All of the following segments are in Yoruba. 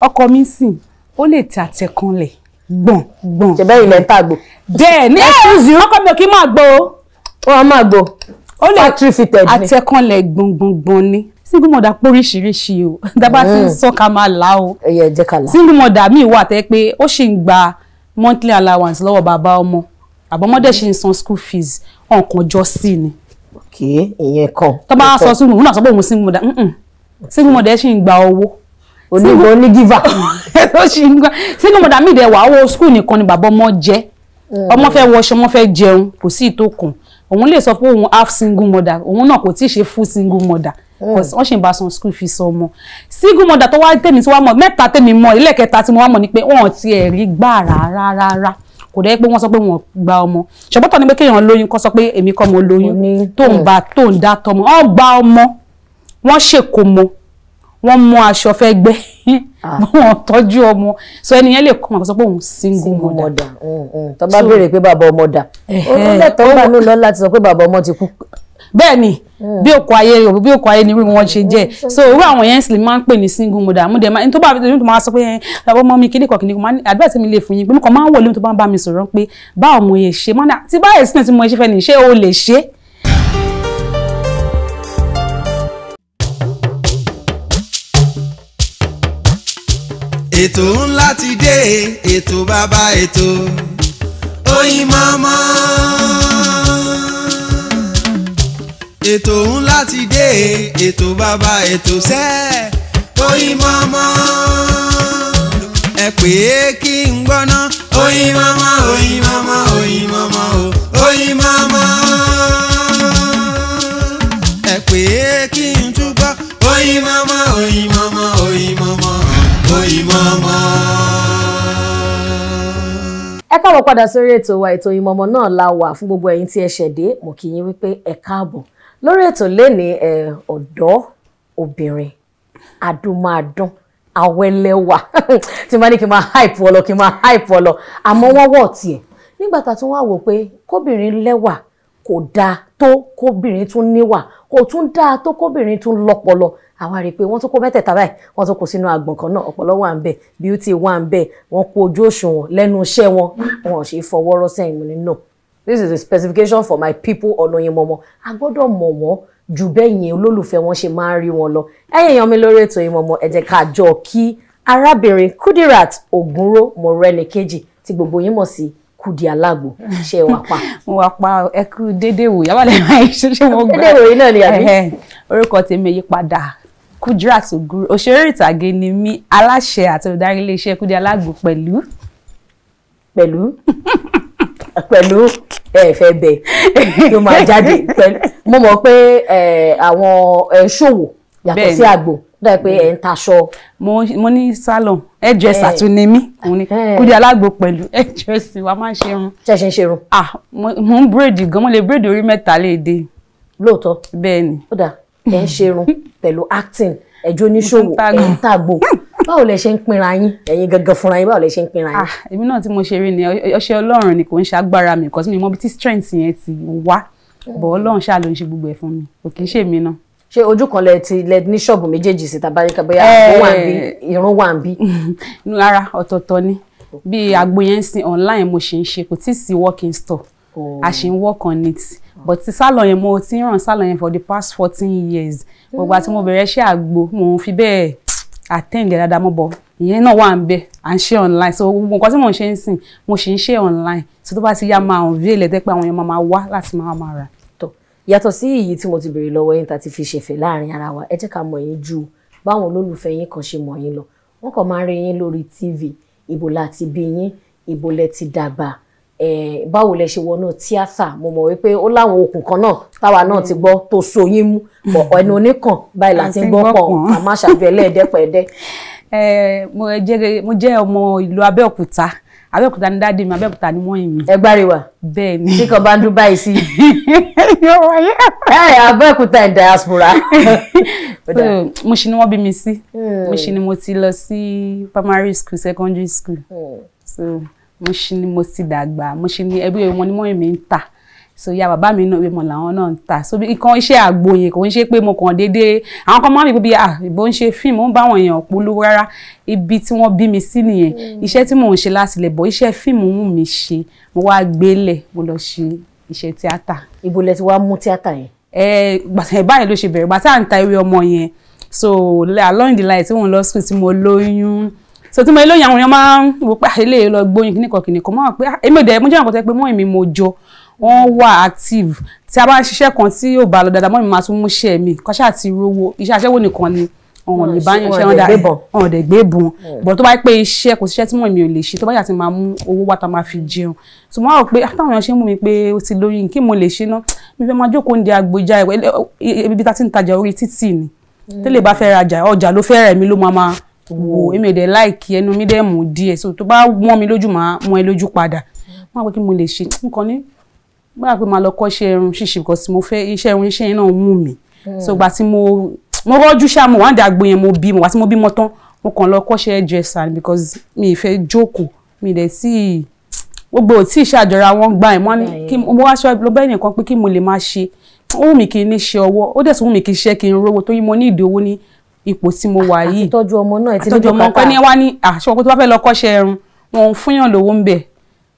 Ọkọ mi sìn, ó lè tẹ àtẹ̀kànlẹ̀ gbọ̀n gbọ̀n. Ṣe bẹ́ẹ̀ ilẹ̀ ń tàgbò. Bẹ́ẹ̀ ni, ọkọ mi ò kí máa gbó o. Wọ́n máa gbó. Ó lè Factory fitted ni. Àtẹ̀kànlẹ̀ gbọ̀ngbọ̀ngbọ̀n ni. Single mother póríṣiríṣi o. Dábàá tí ń sọ ká máa là o. Ẹyẹ jẹ́ ká là. Single mother mi wà tẹ́ pé ó ṣì ń gba monthly allowance lọ́wọ́ bàbá ọmọ, àbọ̀mọ́dé ṣì ń san school fees, ọ̀kan jọ sí ni. Ok, ìyẹn kan. Tó bá sọ single, òun náà sọ pé òun single mother, single mother ṣì ń gba owó. Onígbò onígíva. Ó ṣì ń gba. Single mother mi dẹ̀ wà, owó school nìkan ni bàbá ọmọ jẹ. Ọmọ fẹ́ wọṣọ, ọmọ fẹ́ jẹun, kò sí ìtókùn. Òun lè sọ pé òun half single mother, òun náà kò tí ì ṣe full single mother. Wọ́n ṣì ń bá san school fees ọmọ. Single mother tó wá tèmi tí wá mọ̀, mẹ́ta tèmi mọ̀, ilé kẹta tí mo wá mọ̀ ni pé wọ́n ti ẹ̀ rí gbà rárá rárá. Kò dẹ́ pé wọ́n sọ pé wọ́n gba ọmọ. Ṣùgbọ́n ní pé kéèyàn lóyún kó sọ pé èmi kọ́ mo lóyún, tó ń bá tó ń dá tọmọ. Wọ́n gba ọmọ, wọ́n ṣèkómọ, wọ́n mú aṣọ fẹ́ gbẹ́, wọ́n tọ́jú ọmọ. So ẹni yẹn lè kọ́ ọmọ sọ pé òun single mother. Tó bá béèrè pé bàbá ọmọ dà, ó lẹ́tọ̀ọ́ gbà ní lọ láti sọ pé bàbá ọmọ ti kú. Bẹ́ẹ̀ ni, bí òkú ayé ni wọ́n ṣe jẹ́. So irú àwọn yẹn sì máa ń pè ní single mother. Mo dẹ̀ máa tó bá tó máa sọ pé bàbá ọmọ mi kíníkan kíníkan, máa ní àdúrà tí mi lè fún yín pé mo kàn máa ń wò lóhun tó bá ń bá mi sọ̀rọ̀ pé báwo mo yẹ ṣe, máa ní tí bá explain tí mo ṣe fẹ́ ni, ṣé o lè ṣe? Ètò ńlá ti dé, ètò bàbá ètò Oyinmomo. Ètò ńlá ti dé, ètò bàbá ètò sẹ́ Oyinmomo. Ẹ pè é kí n gbọ́ná. Oyinmomo, Oyinmomo, Oyinmomo o, Oyinmomo. Ẹ pè é kí n túbọ̀. Oyinmomo, Oyinmomo, Oyinmomo, Oyinmomo. Ẹ káàbọ̀ padà sórí ètò wa, ètò Oyinmomo náà la wà. Fún gbogbo ẹ̀yin tí ẹ ṣẹ̀dé, mo kí yín wípé ẹ káàbọ̀ lórí ètò lẹ́ni. Ọ̀dọ́ obìnrin adúmáadán awẹ́lẹ́wà tí máa ní kí n máa hype ọ lọ, kí n máa hype ọ lọ, àmọ́ wọ́n wọ̀ tiẹ̀ nígbà tá a tún wá wò pé kóbìnrin lẹ́wà kò dáa tó, kóbìnrin tún níwà kò tún dáa tó, kóbìnrin tún lọ́pọlọ. Àwa rí i pé wọ́n tún kó mẹ́tẹ̀ẹ̀ta báyìí, wọ́n tún kó sínú àgbọ̀n kan náà. Ọpọlọ wà ń bẹ̀, beauty wà ń bẹ̀, wọ́n kó ojú òṣùwọ̀n lẹ́nu iṣẹ́ wọn, wọn ò ṣe fọwọ́rọ́ sẹ́yìn. Mo ní no, this is a specification for my people on Oyinmomo. A gbọ́dọ̀ mọ̀ wọ́n ju bẹ́ẹ̀ yẹn olólùfẹ́ wọn ṣe máa ń rí wọn lọ. Ẹ̀yin èèyàn mi lórí ètò Oyinmomo, ẹ jẹ́ ká jọ kí arábìnrin Kudirat Ògúnró Mọ́rẹ́níkejì tí gbogbo yín mọ̀ sí Kudi Alágbo. Ṣe wà pa? Mo wà pa, ẹ kú dédé wò yàrá lè máa ṣe ṣe mo gbà. Dédé wò yìí náà ni àbí? Orúkọ tèmi yí padà, Kudirat Ògúnró, òṣèré ìtàgé ni mí, aláṣẹ àti olùdarí iléeṣẹ́ Kudi Alágbo pẹ̀lú. Pẹ̀lú ẹ fẹ́ bẹ̀ tó máa jáde pẹ̀lú. Mo mọ̀ pé àwọn ṣòwò yàtọ̀ sí àgbò dáa pé ẹ̀ ń taṣọ. Mo ní salon, hairdresser tún ni mí, òun ni Kudi Alágbo pẹ̀lú hairdresser wa, máa ń ṣe irun. Ṣe ṣe ń ṣe irun? Ah, mo ń braid gan, mo lè braid orí mẹ́ta léde. Lóòótọ́? Bẹ́ẹ̀ ni. Ó dà, ẹ̀ ń ṣe irun pẹ̀lú acting, ẹ̀jọ́ oníṣòwò, ẹ̀ ń tàgbò. Báwo lẹ ṣe ń pinra yín? Ẹ̀yin gangan fúnra yín, báwo lẹ ṣe ń pinra yín? Ah, èmi náà tí mo ṣe rí ni ọṣẹ Ọlọ́run ni, kò ń ṣe agbára mi, because mi mọ bí tí strength yẹn ti wá. Bọ̀ Ọlọ́run ṣáà ló ń ṣe gbogbo ẹ̀ fún mi, kò kì í ṣe èmi náà. Ṣé ojú kan lẹ ti lẹ ní ṣọ́ọ̀bù méjèèjì sí tabaríkà, bóyá àgbo wà ń bí, irun wà ń bí? Rárá, ọ̀tọ̀ọ̀tọ̀ ni. Bí àgbo yẹn ń sin, online mo ṣe ń ṣe, kò tí ì sí working store. A ṣe ń work on it. But ti salon yẹn, mo ti ń ràn salon yẹn for the past 14 years. Gbogbo àti mo bẹ̀rẹ̀ iṣẹ́ àgbo, mo ń fi bẹ́ẹ̀ attend ẹ̀ dáadáa mọ́ bọ̀. Ìyẹn náà wà ń bẹ̀, à ń ṣe online. So gbogbo nǹkan tí mò ń ṣe ń sìn, mo ṣì ń ṣe online. So tó bá ti yá, máa unveil ẹ̀ tẹ́ pé àwọn èèyàn máa wá láti máa máa rà. Tó yàtọ̀ sí èyí tí mo ti béèrè lọ́wọ́ yín tá ti fi ṣẹ̀fẹ̀ láàrin ara wa, ẹ jẹ́ ká mọ̀ yín ju báwọn olólùfẹ́ yín kan ṣe mọ̀ yín lọ. Wọ́n kàn máa ń rí yín lórí TV. Ibo la ti bí yín? Ibo lẹ ti dàgbà? Báwo lẹ ṣe wọnú tíátà? Mo mọ̀ wípé ó láwọn okùn kan náà táwa náà ti gbọ́ tó so yín mú bọ̀, ẹnu oníkàn báyìí láti ń gbọ́ pọ̀, àmọ́ àṣàjọ ẹlẹ́ẹ̀dẹ́pẹ̀ẹ́dẹ́. Mo jẹ́ ọmọ ìlú Abẹ́òkúta. Abẹ́òkúta ní daddy mi, Abẹ́òkúta ní mummy mi. Ẹ gbáriwà. Bẹ́ẹ̀ ni. Tí kan bá ń dún báyìí sí. Yóò wáyé. Ẹ Abẹ́òkúta in diaspora. So Mushin ni wọ́n bí mi sí. Mushin ni mo ti lọ sí primary school, secondary school. So Mushin ni mo ti dàgbà. Mushin ni ẹbí wọn ni mummy mi ń tà. So ìyá bàbá mi náà ìmọ̀ làwọn náà ń tà. So nǹkan iṣẹ́ àgbo yẹn kò ń ṣe pé mo kàn déédéé àwọn kan máa ń bí bí ìbò ń ṣe fíìmù, ó ń bá àwọn èèyàn polówó rárá. Ibi tí wọ́n bí mi sí nìyẹn. Iṣẹ́ tí mò ń ṣe láti lẹ̀ bọ̀, iṣẹ́ fíìmù wù mí ṣe, mo wá gbélẹ̀, mo lọ ṣe iṣẹ́ tíátà. Ibo lẹ ti wá mú tíátà yẹn? Báyìí ló ṣe bẹ̀rẹ̀, gbàtà à ń ta ewé ọmọ yẹn. So along the line tí wọ́n lọ school tí mo lóyún, so tí mo lóyún àwọn èèyàn máa ń wò pé eléyìí lọ gbóyún kíníkan kíníkan, máa wò pé èmi ò dẹ̀ mo jẹ́ àwọn kan tó yẹ pé mọ́ èmi mo jọ wọ́n wà active. Tí a bá ń ṣiṣẹ́ kan tí yóò bá lọ dáadáa, mọ́ mi máa tún mú iṣẹ́ mi kọ́ṣẹ́ àti rówó. Iṣẹ́ aṣẹ́wó nìkan ni ọ̀hún lè bá yàn ṣe ọ̀hún dẹ̀ gbé bùn, bọ̀ tó bá pé iṣẹ́ kò síṣẹ́ tí mọ́ mi ò lè ṣe, tó bá yà ti máa mú owó wá tá máa fi jẹun. So mo wá rò pé táwọn èèyàn ṣe ń mú mi pé ó ti lóyún, kí mo lè ṣe ná, mi fẹ́ máa jókòó ń di agbójá ibi tá ti ń tajà orí títì ni. Tẹ́lẹ̀ bá fẹ́ rajà, ọjà ló fẹ́ rẹ̀ mí ló máa máa wò, èmi ò dẹ̀ láìkí ẹnu mi dẹ̀ mú díẹ̀. So tó bá mọ́ mi lójú máa mọ́ ẹ lójú padà. Wọ́n á pé kí mo lè ṣe nǹkan ní báyà pé máa lọ kọ́ṣẹ́ irun ṣíṣe, because mo fẹ́ iṣẹ́ irun, iṣẹ́ yẹn náà mú mi. So ìgbà tí mo rọ́jú ṣá, mo wà ní àgbo yẹn, mo bímọ, wà tí mo bímọ tán, mo kàn lọ kọ́ṣẹ́ hairdresser because mi ì fẹ́ jókòó, mi dẹ̀ sí gbogbo ò tí ì ṣàjọra wọn gbà ẹ̀. Wọ́n ní kí mo wá ṣọ́ lọ bẹ́ẹ̀ nìkan pé kí mo lè máa ṣe, ó wù mí kí n ní ṣe ọwọ́, ó dẹ̀ tún wù mí kí n ṣe kí n rówó, torí mo ní ìdí owó ní ipò tí mo wà yìí. Àtọ́jú ọmọ náà ti ní bùkátà. Àtọ́jú ọmọ pé ní wá ní àṣọ pé tó bá fẹ́ lọ kọ́ṣẹ́ irun, wọn ò fúnyàn lówó ń bẹ̀,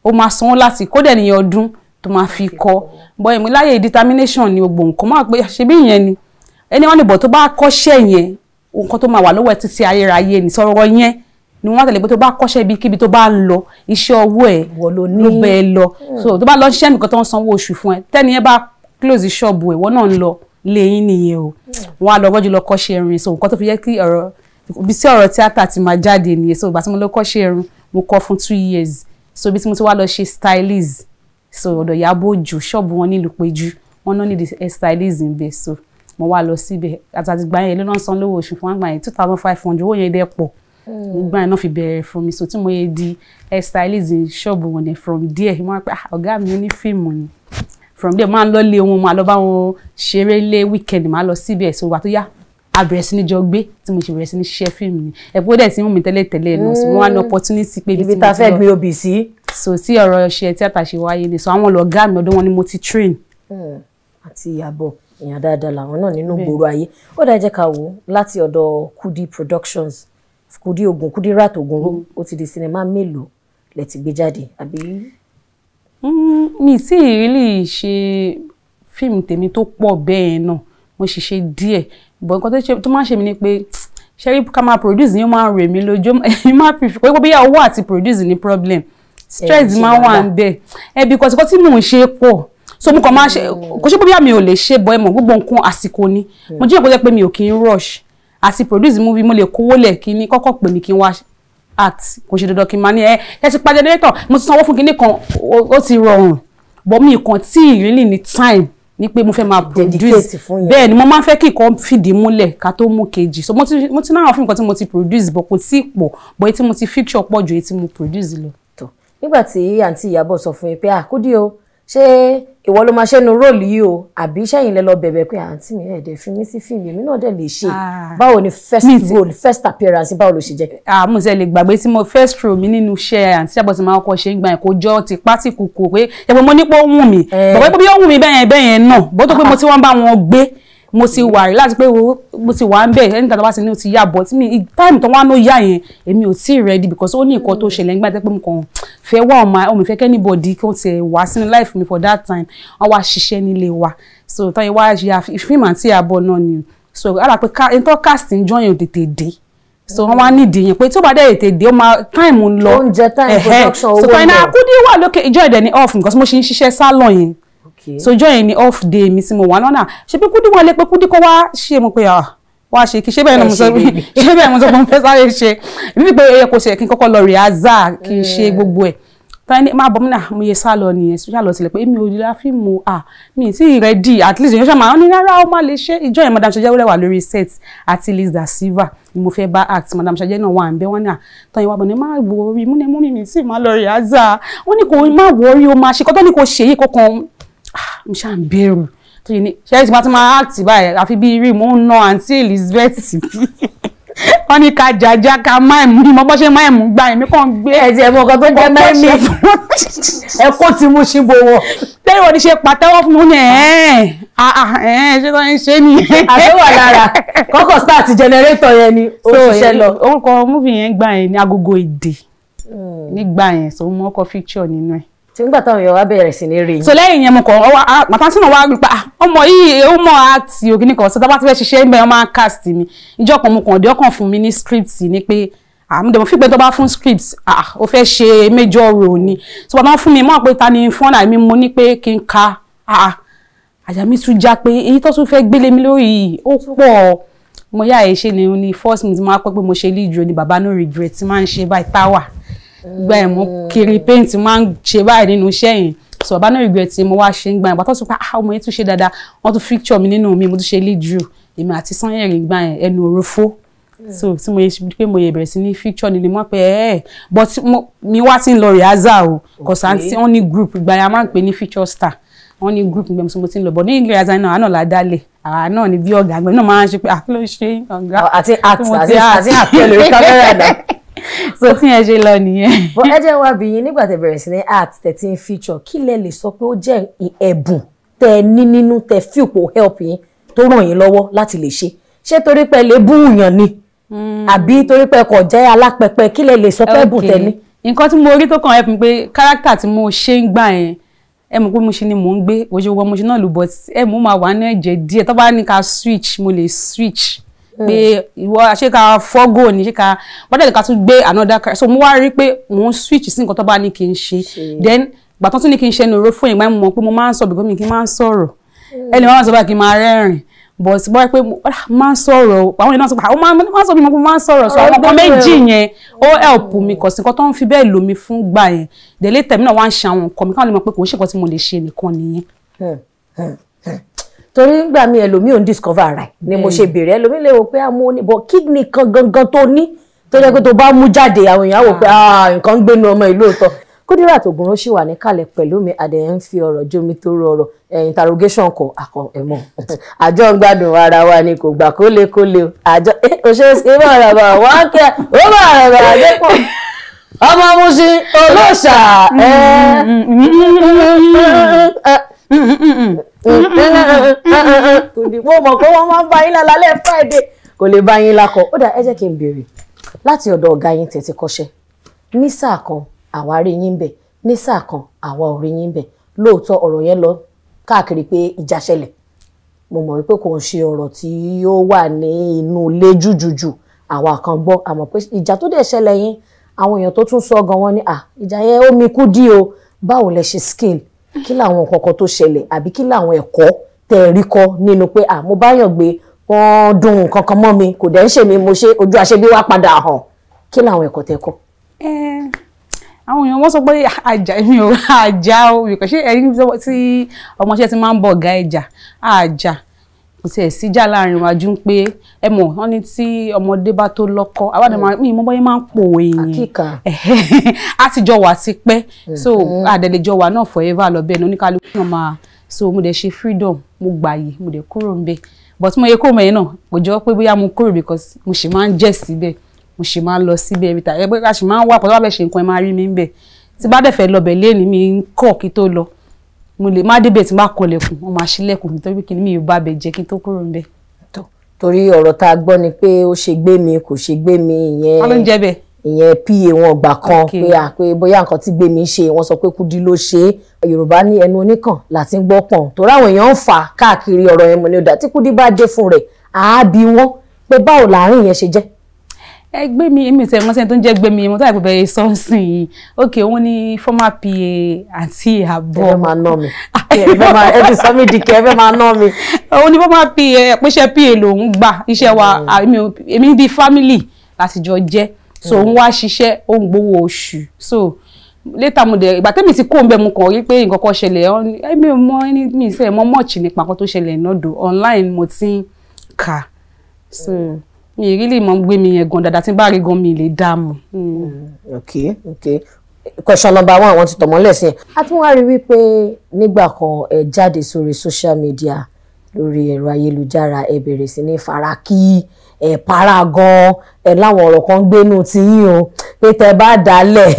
ó máa sanwó láti kódẹ̀ ní ọdún tó máa fi kọ́. Bọ́ èmi láyé determination ni gbogbo nǹkan máa pé ṣe bí ìyẹn ni ẹni wọn ní bọ̀ tó bá kọ́ṣẹ́ yẹn, nǹkan tó máa wà lọ́wọ́ ẹ títí ayérayé ni sọ̀rọ̀ yẹn ni wọ́n tẹ̀lé pé tó bá kọ́ṣẹ́ ibikíbi tó bá ń lọ, iṣẹ́ ọwọ́ ẹ̀ ló bẹ́ẹ̀ lọ. So tó bá lọ ṣiṣẹ́ nìkan tó ń sanwó oṣù fún ẹ, tẹ́ni ẹ bá close shop ẹ̀, wọ́n náà ń lọ lé yín nìyẹn o. Wọ́n á lọ rọ́jú lọ kọ́ṣẹ́ irun. So nǹkan tó fi yẹ kí ọ̀rọ̀ ibi tí ọ̀rọ̀ tíátà ti máa jáde nìyẹn. So ìgbà tí mo lọ kọ́ṣẹ́ irun, mo kọ́ fún 2 years. So ibi tí mo ti wá lọ ṣe stylist, so ọ̀dọ̀ Ìyábọ̀ Òjó, ṣọ́ọ̀bù wọn nílùú Péjú, wọn náà nídìí stylist ń bẹ̀. So mo wá lọ síbẹ̀ àtàtìgbà yẹn ló náà san lówó oṣù fún àgbà yẹn 2,500, owó yẹn dẹ̀ pọ̀ nígbà yẹn náà fi bẹ̀rẹ̀ fún mi. So tí mo yẹ di stylist ṣọ́ọ̀bù wọn ni, from there mo wá pé ọ̀gá mi ní fíìmù ni. From there máa ń lọ lé wọn, máa lọ bá wọn ṣeré lé weekend, máa lọ síbẹ̀. So wà tó yá a bẹ̀rẹ̀ sí ní jọ gbé, tí mo ṣe bẹ̀rẹ̀ sí ní ṣiṣẹ́ fíìmù ni. Ẹ̀pọ̀ dẹ̀ tí mú mi tẹ́lẹ̀ tẹ́lẹ̀ náà, so mo wá ní opportunity pé ibi tá a fẹ́ gbin obì sí. So tí ọ̀rọ̀ ṣe tíátà ṣe wáyé ni. So àwọn ọ̀gá mi ọ̀dọ̀ wọn ni mo ti train. Àti Ìyábọ̀ èèyàn dáadáa làwọn náà nínú gbòòrò ayé. Ó dá jẹ́ ká wò láti ọ̀dọ̀ Kudi Productions, Kudi Ogun, Kudirat Ogunro, ó ti di sinimá mélòó lẹ ti gbé jáde àbí? Mi tí really ṣe fíìmù tèmi tó pọ̀ bẹ́ẹ̀ náà, mo sì ṣe díẹ̀. But nǹkan tó máa ń ṣe mí ni pé ṣẹ́rí ká máa produce ni ó máa ń rè mí lójú, èmi máa prefer pé bóyá owó àti produce ní problem, stress máa wà ń bẹ̀ ẹ because nǹkan tí mò ń ṣe pọ̀. So mo kàn máa ṣe, kò ṣe pé bóyá mi ò lè ṣe bọ́ ẹ mọ̀ gbogbo nǹkan àsìkò ni. Mo jẹ́ ìkọ́jẹ́ pé mi ò kí ń rush àti produce movie, mo lè kówó lẹ̀ kí ní kọ́kọ́ pè mí kí n wá act, kò ṣe dandan kí n máa ní ẹ ti pa generator, mo ti sanwó fún kinní kan, ó ti rọrùn. But mi kàn tí really ní time ní pé mo fẹ́ máa produce. Bẹ́ẹ̀ ni mo máa ń fẹ́ kí nǹkan fìdí múlẹ̀ ká tó mú kejì. So mo ti náà fún nǹkan tí mo ti produce, but kò tí ì pọ̀, but èyí tí mo ti feature pọ̀ ju èyí tí mo produce lọ. Nígbà tí àǹtí Ìyábọ̀ sọ fún yín pé Kudi o, ṣé ìwọ ló máa ṣẹ́nu róòlù yìí o, àbí sẹ́yìn lẹ lọ bẹ̀bẹ̀ pé àǹtí mi ẹ̀ẹ́dẹ̀ fi mí sí fíìmù, èmi náà dẹ̀ lè ṣe? Báwo ni first role, first appearance, báwo ló ṣe jẹ́? Mo ṣe lè gbàgbé tí mo first role mi nínú iṣẹ́ àǹtí Ìyábọ̀ tí máa kọ́ ṣe ń gbà yẹn, kò jọ ti pátì kùkù pé ẹ̀pọ̀ mo ní pé ó wù mí, bọ̀wé pé bí ó wù mí bẹ́yẹn bẹ́yẹn náà, bó tó pé mo ti wọ́n bá wọn gbé, mo ti wà rí láti pé mo ti wà ń bẹ̀ ẹni tàbí wá sí ní o ti yá, bọ̀ tí mi time tó wá ló yá yẹn èmi ò tí ì ready because ó ní nǹkan tó ṣẹlẹ̀ nígbà tẹ́ pé mo kàn fẹ́ wá ọmọ ìfẹ́ kẹ́nìbọ̀dì kí wọ́n ti wá sínú life mi for that time, wọ́n wá ṣiṣẹ́ nílé wa. So tọ́yẹ wá ya fíìmù àǹtí Ìyábọ̀ náà ni. So ara pé ẹni tó cast ń jọyìn tètè dé, so wọ́n wá nídìí yẹn pé tí ó bá dẹ̀ tètè dé ó máa time ń lọ, oúnjẹ time production owó lọ. So tọ́yẹ náà Kudi wà lókè ìjọ ìdẹ̀ ní off because mo ṣe ń ṣiṣẹ́ salon yẹn. So ìjọ yẹn ni off day mi tí mo wà lọ́nà ṣe pé Kudi wọn lé pé Kudi kó wá ṣe mo pé wá ṣe kí ṣé bẹ́ẹ̀ ni mo sọ ṣé bẹ́ẹ̀ mo sọ pé mo fẹ́ sáré ṣe èmi pé ó yẹ kó ṣe kí n kọ́kọ́ lọ rìhásà kí n ṣe gbogbo ẹ̀ tani má bọ̀ mí náà mo yẹ sá lọ nìyẹn sá lọ sílẹ̀ pé èmi ò rí la fíìmù mi tí ready at least ìyẹn ṣe máa ń ní rárá ó má lè ṣe. Ìjọ yẹn Madam Ṣajẹ́ wà lórí set àti Liz Da Silva ni mo fẹ́ bá act, Madam Ṣajẹ́ náà wà ń bẹ́ wọ́n ní àtọ́ ìwà bọ̀ ní má wo orí mú ní mú mi mi tí má lọ rìhásà wọ́n ní kò má wo orí ó má ṣe kọ́tọ́ ní kò ṣe yìí kọ́kàn mo ṣáà ń bẹ̀rù tó yìí ní ṣe é ti máa act báyìí àfi bí rí mo ń ná àǹtí Elizabeth wọ́n ní ká jàjà ká máìmù ní mo bọ́ ṣe máìmù gbà èmi kàn gbé ẹ ti ẹ̀ mọ̀ nǹkan tó jẹ́ mẹ́mí ẹ kó ti mú ṣíbo wọn. Tẹ́lẹ̀ wọ́n ṣe pàtẹ́wọ́ fún mi ní ẹ̀ẹ́n ṣé tó ń ṣe nìyẹn. Àṣé wà lára kọ́kọ́ start generator yẹn ni ó ṣiṣẹ́ lọ. Orúkọ movie yẹn gbà yẹn ní Agogo Èdè nígbà yẹn, so mo kọ́ feature nínú ẹ̀. Tí nígbà táwọn èèyàn wá bẹ̀rẹ̀ sí ní rí yín. So lẹ́yìn yẹn mo kọ̀ ọwọ́ màtá tí mo wá rí pa ọmọ yìí ó mọ̀ àti òkìní kan, so tá bá ti fẹ́ ṣiṣẹ́ ń bẹ̀ wọ́n máa ń cast mi. Ìjọ kan mo kàn dé, ọkàn fún mi ní script ni pé àmúdẹ̀ mo fi pé tó bá fún script, ó fẹ́ ṣe major role ni. So bàbá fún mi mọ̀ pé ta ni fún ọ̀nà mi, mo ní pé kí n ka, àyà mi tún já pé èyí tó tún fẹ́ gbélé mi lórí yìí ó pọ̀. Mo yá ẹ̀ ṣe ni first minute mo wá pẹ́ pé mo ṣe lead role ni Baba No Regret tí máa ń ṣe báyìí táwà gba ẹ̀, mo kiri paint máa ń ṣe báyìí nínú iṣẹ́ yẹn. So Baba No Regret tí mo wá ṣe ń gbà yẹn, bàtọ́ sọ pé ọmọ yẹn tún ṣe dáadáa, wọ́n tún feature mi nínú mi, mo tún ṣe lead role, èmi àti Sanyẹ̀rì gbà yẹn ẹnu òròfó. So tí mo yẹ pé mo yẹ bẹ̀rẹ̀ sí ní feature nínú mọ́ pé ẹ̀, but mi wá ti ń lọ rehearsal o, cause àǹtí wọ́n ní group ìgbà yẹn a máa ń pè ní feature star, wọ́n ní group gbẹ̀mí, so mo ti ń lọ, but ní rehearsal náà àná là dálẹ̀ àwa náà ní bí ọ̀gá àgbẹ̀ náà máa ń ṣe pé kí ló ṣe ọ̀gá àti àti àti lórí kámẹ́rà náà. So tí yẹn ṣe lọ nìyẹn. But ẹ jẹ́ wá bí yín, nígbà tẹ́ bẹ̀rẹ̀ sí ní act 13 feature, kí lẹ lè sọ pé ó jẹ́ ẹ̀bùn tẹ́ ní nínú tẹ́ feel pé ó help yín, tó ràn yín lọ́wọ́ láti lè ṣe? Ṣé torí pé lè búùyàn ni, àbí torí pé kò jẹ́ alápẹpẹ? Kí lẹ lè sọ pé ẹ̀bùn tẹ́ ní? Nǹkan tí mo rí tó kàn help mi pé character tí mo ṣe ń gbà yẹn, ẹ mọ̀ pé mo ṣe ni mò ń gbé ojú ọmọ ṣe náà lù, but ẹ mọ̀ máa wà ní ẹ̀jẹ̀ díẹ̀, tó bá ní ká switch, mo lè switch pé ìwọ ṣé ká fọ́gò ní ṣé ká bọ́dẹ̀ ká tún gbé another character. So mo wá rí pé mò ń switch sí nǹkan tó bá ní kí n ṣe. Then gbà tán tún ní kí n ṣe ní oró fún ìgbà, mo mọ̀ pé mo máa ń sọ bìkọ́ mi kí n máa ń sọ̀rọ̀, ẹni máa ń sọ báyìí kí n máa rẹ́rìn, but bọ́ pé máa ń sọ̀rọ̀, àwọn èèyàn náà sọ pé àwọn máa ń sọ bí mo máa ń sọ̀rọ̀. So àwọn kan méjì yẹn ó help mi, kò sí nǹkan tó ń fi bẹ́ẹ̀ lò mí fún gbà yẹn. Délé tẹ̀mí náà wá ń ṣe àwọn nǹkan mi káwọn lè mọ̀ pé kò ń ṣe nǹkan tí mo lè ṣe nìkan nìyẹn. Torí nígbà míì ẹlòmíì ò ń discover ara ẹ̀ ni mo ṣe béèrè. Ẹlòmíì lè wò pé àmọ́ ní bọ̀ kidney kan gangan tó ní tó jẹ́ pé tó bá mú jáde, àwọn èèyàn á wò pé nǹkan ń gbénu ọmọ ìlú òótọ́. Kudirat Ògúnró ṣì wà níkàlẹ̀ pẹ̀lú mi, adẹ̀ ń fi ọ̀rọ̀ jómi tó rọ ọ̀rọ̀ interrogation kọ àkọ ẹ̀mọ́ àjọ ń gbádùn ara wa ni, kò gbà kólékólé o àjọ òṣè ìbọn ọ̀rọ̀ wọ́n kẹ́ ó bá ọ̀rọ̀ àdépọ̀ ọmọ Mushin olóòṣà mo mọ̀ pé wọ́n máa ń bá yín lálẹ́ Friday, kò lè bá yín lakọ. Ó dà, ẹ jẹ́ kí n béèrè láti ọ̀dọ̀ ọ̀gá yín tẹ̀ ti kọ́ṣẹ́ ní sáà kan, àwa rí yín bẹ̀, ní sáà kan àwa ò rí yín bẹ̀. Lóòótọ́ ọ̀rọ̀ yẹn lọ káàkiri pé ìjà ṣẹlẹ̀, mo mọ̀ wípé kò ń ṣe ọ̀rọ̀ tí ó wà ní inú ilé jújùjù, àwa kan gbọ́, àmọ́ pé ìjà tó dẹ̀ ṣẹlẹ̀ yín, àwọn èèyàn tó tún sọ gan wọn ní ìjà yẹn ó mi kú dí o. Báwo lẹ ṣe scale? Kí làwọn kọ̀ọ̀kan tó ṣẹlẹ̀, àbí kí làwọn ẹ̀kọ́ tẹ́ rí kọ́ nínú pé mo bá yàn gbé, wọ́n dùn nǹkan kan mọ́ mi, kò dẹ̀ ń ṣe mi, mo ṣe ojú àṣebí wá padà hàn, kí làwọn ẹ̀kọ́ tẹ́ kọ́? Àwọn èèyàn wọ́n sọ pé àjà mi ò àjà o, because ṣé ẹ̀yin tí ọmọọṣẹ́ ti máa ń bọ̀ ọ̀gá ẹja àjà, kò tiẹ̀ síjà láàrin wájú pé ẹ mọ̀ wọ́n ní tí ọmọdé bá tó lọ́kọ àwọn àdàmà mi mọ́ bọ́yẹ́ máa ń pòwe yẹn á ti jọ wà sí pẹ́, so àdẹ̀lẹ̀jọ wà náà forever lọ bẹ́ẹ̀ ní oníkálukú náà máa. So mo dẹ̀ ṣe freedom, mo gbàyè, mo dẹ̀ kúrò ń bẹ̀, but mo yẹ kó mọ̀ yẹn náà kò jọ pé bóyá mo kúrò, because mo sì máa ń jẹ́ síbẹ̀, mo sì máa ń lọ síbẹ̀ every time, ẹgbẹ́ ká sì máa ń wà pọ̀ tó bá fẹ́ ṣe nǹkan ẹ máa rí mi ń bẹ̀. Tí bá dẹ̀ fẹ́ lọ bẹ̀ léèní mi ń kọ̀ kí tó lọ, mo lè má débẹ̀, tí bá kọlẹ̀kùn wọ́n máa ṣílẹ̀kùn, nítorí kí ni mi ò bá bẹ̀ jẹ́ kí n tó kúrò ń bẹ̀. Torí ọ̀rọ̀ tá a gbọ́ ni pé ó ṣe gbé mi kò ṣe gbé mi, ìyẹn ló ń jẹ́ bẹ́ẹ̀, ìyẹn pa wọn gbà kan pé à pé bóyá nǹkan tí gbé mi ṣe, wọ́n sọ pé Kúdí ló ṣe é. Yorùbá ní ẹnu oníkàn láti ń gbọ́ pọ̀n, torí àwọn èèyàn ń fà káàkiri ọ̀rọ̀ yẹn. Mo ní ọ̀dà tí Kúdí bá dé fún rẹ̀ àá bi wọ́n pé báwo làárín yẹn ṣe jẹ́. Ẹgbẹ́ mi, èmi tẹ̀ mọ́sẹ́ni tó ń jẹ́ gbé mi, mo tó àìpẹ́ bẹ̀rẹ̀ sọ́ọ̀sìn yìí. Ok, òun ni former PA àti àbọ̀. Ẹ fẹ́ máa ná mi, ẹ ti sọ mí di kẹ́, ẹ fẹ́ máa ná mi. Òun ni former PA, pèsè PA lòun gbà iṣẹ́ wa, èmi bíi family láti jọ jẹ́, so òun wá ṣiṣẹ́, ó ń gbowó oṣù. So later mo dẹ̀ ìgbà tẹ́mi ti kó ń bẹ́, mo kàn rí pé nǹkan kan ṣẹlẹ̀, èmi ò mọ ẹni mi ì sẹ́ mọ́ much nípa nǹkan tó ṣẹlẹ̀ náà dò, online mo ti ń kà, so mi really mọ gbé mi yẹn gan dáadáa, tí n bá rí gan mi lè dá mọ̀. Ok, question number one, wọ́n ti tọ̀ mọ́lẹ̀ sí ẹ̀. A tún wá rí wípé nígbà kan ẹ jáde sórí social media, lórí ẹ̀rọ ayélujára, ẹ bẹ̀rẹ̀ sí ní farakí ẹ para gan, ẹ láwọn ọ̀rọ̀ kan gbénú ti yín o, pé tẹ bá dálẹ̀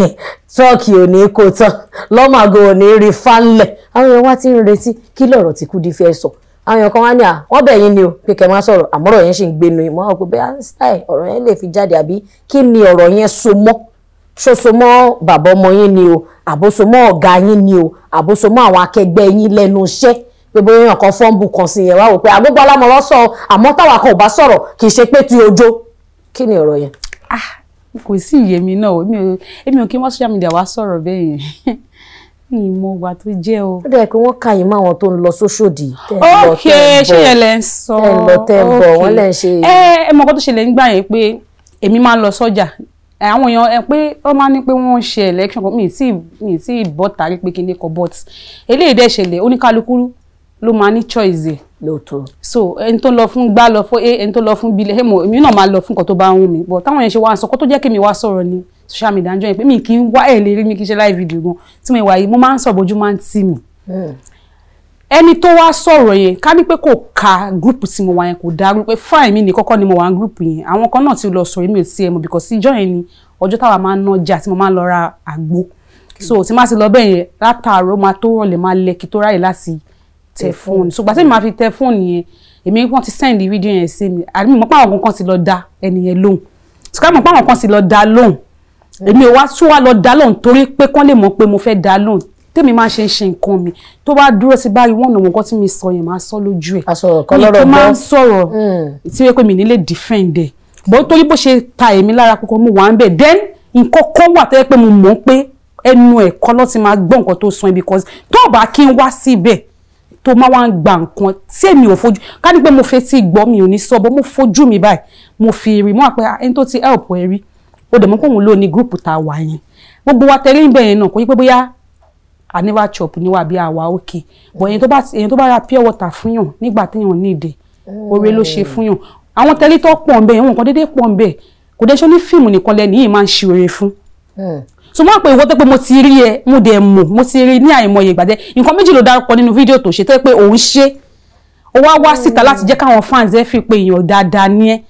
tọ́ọ̀kì ò ní kó tán, lọ́màgò ò ní rí fánlẹ̀. Àwọn èèyàn wá ti ń retí kí lọ̀rọ̀ tí Kúdí fẹ́ sọ. Àwọn èèyàn kan wá ní à wọ́n bẹ̀ yín ni o pé kẹ́ máa sọ̀rọ̀, àmọ́ ọ̀rọ̀ yẹn ṣì ń gbénu ìmọ̀ àwọn pé bẹ́ẹ̀ style ọ̀rọ̀ yẹn lè fi jáde, àbí kí ni ọ̀rọ̀ yẹn so mọ́? Ṣó so mọ́ bàbá ọmọ yín ni o, àbó so mọ́ ọ̀gá yín ni o, àbó so mọ́ àwọn akẹgbẹ́ yín lẹ́nu iṣẹ́, pé bóyá èèyàn kan fọ́nbù kan sí yẹn wá wò pé àgbógbó alámọ̀rọ̀ sọ, àmọ́ táwa kan ò bá sọ̀rọ̀ kì í ṣe pé tí ojó. Kí ni ọ̀rọ̀ yẹn? Ah, kò sí ìyè mi náà, èmi ò kí wọ́n social media wá sọ̀rọ̀ bẹ́ẹ̀ yẹn, mi mọ ìgbà tó jẹ́ o. Ó dẹ̀ pé wọ́n kà yín mọ́ àwọn tó ń lọ sóṣòdì. Ok, ṣé yẹn lẹ ń sọ? Tẹ́ ń lọ tẹ́ ń bọ̀, wọ́n lẹ́ ń ṣe. Ẹ mọ nǹkan tó ṣẹlẹ̀ nígbà yẹn pé èmi máa ń lọ sọ́jà, àwọn èèyàn ẹ pé wọ́n máa ní pé wọ́n ń ṣe election kan, mi tí bọ́ tàrí pé kí ni kọ, but eléyìí dẹ̀ ṣẹlẹ̀, oníkálukú ló máa ní choice ẹ̀ lóòótọ́. So ẹni tó lọ fún gbá lọ fún a, ẹni tó lọ fún b, lẹ mọ èmi náà máa lọ fún nǹkan tó bá ń wù mí, but táwọn yẹn ṣe wá sọ kó tó jẹ́ kí mi wá sọ̀rọ̀ ní social media ń jọ yẹn pé mi kì í wá ẹ̀ lè rí mi kí n ṣe live video gan tí mo wà yìí, mo máa ń sọ̀rọ̀ bójú máa ń tì mí. Ẹni tó wá sọ̀rọ̀ yẹn, ká ní pé kò ka group tí mo wà yẹn, kò dá pé fine, mi ní kọ́kọ́ ni mo wà ní group yẹn, àwọn kan náà ti lọ sọ̀rọ̀, èmi ò tiẹ̀ mọ̀, because ìjọ́ yẹn ni ọjọ́ táwa máa ń nájà tí mo máa ń lọ ra àgbo, so tí má ti lọ bẹ́ẹ̀ yẹn látàárọ̀ máa tó rọ̀lẹ́ máa lẹ kí tó ráyè láti tẹ fóònù. So gbàtí mi máa fi tẹ fóònù yẹn, èmi wọ́n ti send fídíò yẹn sí mi, àbí mo pa àwọn kan ti lọ da ẹni yẹn lóhùn, so ká mọ̀ pé àwọn kan ti lọ da lóhùn, èmi ò wá tún wá lọ da lóhùn torí pé kán lè mọ̀ pé mo fẹ́ da lóhùn. Tèmi máa ṣe ń ṣe nǹkan mi tó bá dúró sí báyìí, wọ́n nà nǹkan tí mi sọ yẹn máa sọ lójú ẹ̀, mi tó máa ń sọ̀rọ̀ tí wọ́n pè mí nílé defend ẹ̀ bó torí bó ṣe ta èmi lára kókó mo wà ń bẹ̀. Then nǹkan kan wà tó yẹ pé mo mọ̀ pé ẹnu ẹ̀ kọ́ ló ti máa gbọ́ nǹkan tó sọ ẹ̀, because tó bá kí n wá síbẹ̀ tó máa wá ń gba nǹkan tí èmi ò fojú ká ní pé mo fetí gbọ́, mi ò ní sọ bó mo fojú mi báyìí mo fi rí mọ́ àpẹ ẹni tó ti help ẹ rí, ó dẹ̀ mọ́ pé òun ló ní group tá a wà yẹn, gbogbo wa tẹ̀lé ń bẹ̀ yẹn náà, kò yí pé bóyá I never chop ní wà bí àwa òkè, but èyàn tó bá ra pure water fún yàn nígbà téèyàn ní ìdè, oore ló ṣe fún yàn. Àwọn tẹ́lẹ̀ tó pọ̀ ń bẹ̀, àwọn nǹkan déédéé pọ̀ ń bẹ̀, kò dé ṣe ní fíìmù nìkan lẹ́nu yìí máa ń ṣe oore fún. So mo pé ìwọ tó pé mo ti rí ẹ, mo dẹ̀ mọ̀, mo ti rí ní àìmọye ìgbà dé nǹkan méjì ló dárúkọ nínú fídíò tó ṣe tó pé òun ṣe, ó wá wá síta láti jẹ́ káwọn fans ẹ fi pé èèyàn dáadáa ní ẹ,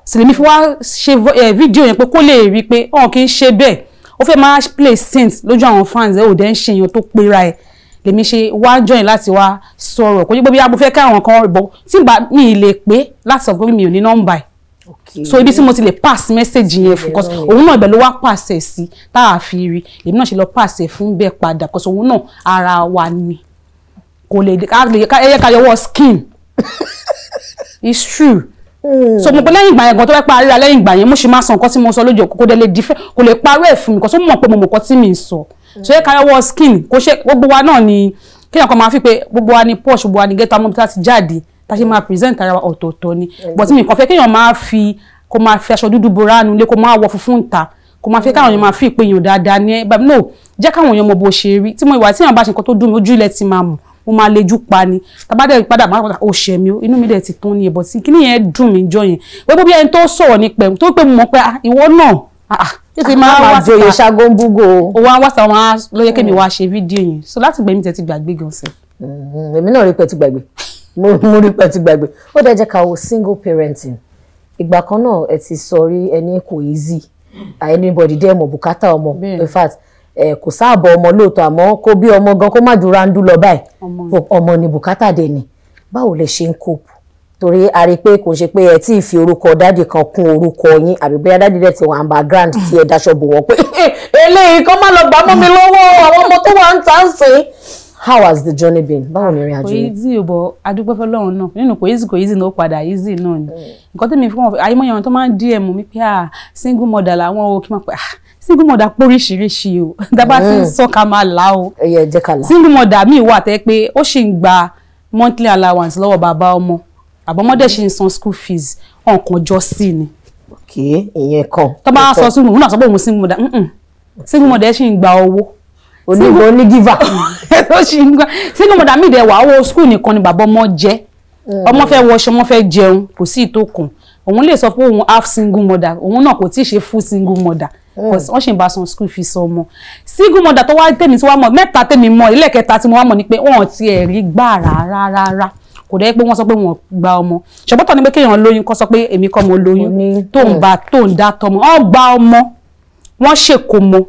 sì lèmi fi wá ṣe fídíò yẹn pé kó lè rí i pé ọ̀hún kì í ṣe bẹ́ẹ̀, ó fẹ́ máa play saint lójú àwọn fans ẹ, ò dẹ̀ ń ṣe èèyàn tó pera ẹ. Lèmi ṣe wá join láti wá sọ̀rọ̀, kò ní pé bí mo fẹ́ káwọn kan bọ̀ tí bá mi lè pé láti sọ pé mi ò ní nọ́mbà ẹ̀, so ibi tí mo ti lè pass message yẹn fún, cause òun náà ibẹ̀ ló wá pass ẹ̀ sí tá a fi rí, èmi náà ṣe lọ pass ẹ̀ fún bẹ́ẹ̀ padà, cause òun náà ara wa ni, kò lè ẹyẹ ká yọwọ́ skin, it's true. So mo pé lẹ́yìn ìgbà yẹn gan tó fẹ́ parí ra lẹ́yìn ìgbà yẹn mo ṣe máa sọ nǹkan tí mo sọ lójú kò dé lè dífẹ́, kò lè parọ́ ẹ̀ fún mi, cause ó mọ̀ pé mo mọ̀ nǹkan tí mi ń sọ. So yẹ ká yọwọ́ skin, kò ṣe gbogbo wa náà ni kéèyàn kan máa fi pé gbogbo wa ni posh, gbogbo wa ni ghetto, amóbi tá ti jáde tá ṣe máa present ara wa ọ̀tọ̀ọ̀tọ̀ ni, but mi kàn fẹ́ kéèyàn máa fi kó máa fi aṣọ dúdú bora nu ilé, kó máa wọ funfun ta, kó máa fẹ́ káwọn èèyàn máa fi ìpè èèyàn dáadáa ní ẹ, no, jẹ́ káwọn èèyàn mọ bó ṣe rí. Tí mo ìwà tí èèyàn bá ṣe nǹkan tó dùn mí, ojú ilẹ̀ ti máa mọ̀, mo máa lejú pa ni, tàbá dẹ̀ padà máa padà ó ṣẹ̀ mí, inú mi dẹ̀ ti tán ní ẹ̀bọ̀ tí kíní yẹn dùn mí jọ yẹn gbogbo bí ẹni tó sọ̀rọ̀ nípa ẹ̀ tó pé mo mọ̀ pé ìwọ náà yóò ti máa wá síta ṣàgóńbúgò ó wá wá síta wọn ló yẹ kémi wá ṣe fídíò yẹn, so láti gbẹ̀mí tẹ̀ ti gbàgbé gan sí. Èmi náà rí pé ti gbàgbé, mo rí pé ti gbàgbé. Ó dẹ̀ jẹ́ ká wo single parenting. Ìgbà kan náà ẹ ti sọ rí ẹni kò easy, anybody dẹ́ mọ̀ bùkátà ọmọ, in fact kò sáàbọ̀ ọmọ lóòótọ́, àmọ́ kó bí ọmọ gan kó má ju randu lọ báyìí, ọmọ ni bùkátà dẹ̀ ni. Báwo lẹ ṣe ń cope? Torí a rí pé kò ṣe pé ẹ tí ì fi orúkọ dádì kan kún orúkọ yín, àbí bóyá dádì dẹ̀ ti wà ń background tí ẹ daṣọ bò wọ́n pé eléyìí kan má lọ gbà mọ́ mi lọ́wọ́ àwọn ọmọ tó wà ń tà ń sìn. How has the journey been? Báwo ni ìrìn àjò yìí? Kò easy o, but adúpẹ́ fọ́lọ́run náà nínú kò easy, kò easy náà ó padà easy náà ni. Nǹkan tẹ́mi fún wọn, àyèmọ̀ yẹn tó máa ń DM mi pé single mother làwọn o, kí n máa pẹ́ single mother póríṣiríṣi o, dábàá tí ń sọ ká máa là o. Ẹyẹ jẹ́ ká là. Single mother mi wà tẹ́ pé ó ṣì ń gba monthly allowance lọ́wọ́ bàbá ọmọ, àbọ̀mọ́dé ṣì ń san school fees, ọ̀kan jọ sí ni. Ok, ìyẹn kan. Tó bá sọ single, òun náà sọ pé òun single mother, single mother ṣì ń gba owó. Onígbò onígíva. Single mother mi dẹ̀ wà, owó school nìkan ni bàbá ọmọ jẹ, ọmọ fẹ́ wọṣọ, ọmọ fẹ́ jẹun, kò sí ìtókùn. Òun lè sọ pé òun half single mother, òun náà kò tí ì ṣe full single mother, wọ́n ṣì ń bá san school fees ọmọ. Single mother tó wá tèmi tí wá mọ̀ mẹ́ta tèmi mọ̀, ilé kẹta tí mo wá mọ̀ ni pé wọ́n ti ẹ̀ rí gbà rárá rárá, kò dẹ́ pé wọ́n sọ pé wọ́n gba ọmọ, ṣùgbọ́n ní pé kéèyàn lóyún kó sọ pé èmi kọ́ mo lóyún, tó ń bá tó ń dá tọmọ, wọ́n gba ọmọ, wọ́n ṣèkómọ,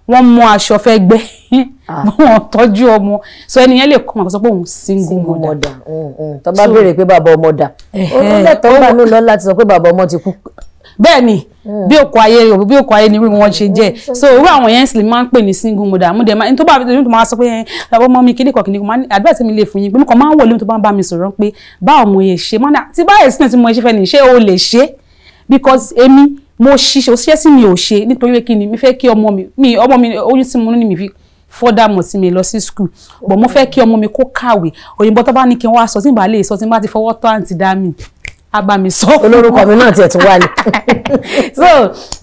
Wọ́n mú aṣọ fẹ́ gbẹ́, wọ́n tọ́jú ọmọ. So ẹni yẹn lè kọ́ màá sọ pé òun single mother. Tó bá béèrè pé bàbá ọmọ dà, ó lẹ́tọ̀ọ́ gbà mí lọ láti sọ pé bàbá ọmọ ti kú. Bẹ́ẹ̀ ni, bí òkú ayé, bí òkú ayé ni irú wọn ṣe jẹ́. So irú àwọn yẹn sì máa ń pè ní single mother. Mo dẹ̀ máa tó bá tó máa sọ pé bàbá ọmọ mi kíní kan kíní kan, máa ní àdúrà tí mi lè fún yín pé mo kàn máa ń wò lóhun tó bá ń bá mi sọ̀rọ̀ pé báwo mo yẹ ṣe máa ní tí bá explain tí mo ṣe fẹ́ ni ṣé o lè ṣe, because èmi mo ṣiṣẹ́ òṣìṣẹ́ sí mi ò ṣe nítorí pé kí ni mi fẹ́ kí ọmọ mi ọmọ mi oyún tí mo ní mi fi fọ́dà mọ̀ sí mi lọ sí school, but mo fẹ́ kí ọmọ mi kó kàwé. Òyìnbó tó bá ní kí n wá sọ tí n bá lè sọ, tí n bá ti fọwọ́ tọ́ àǹtí dá mi á bá mi sọ. Olórúkọ mi náà tiẹ̀ tún wà ní. So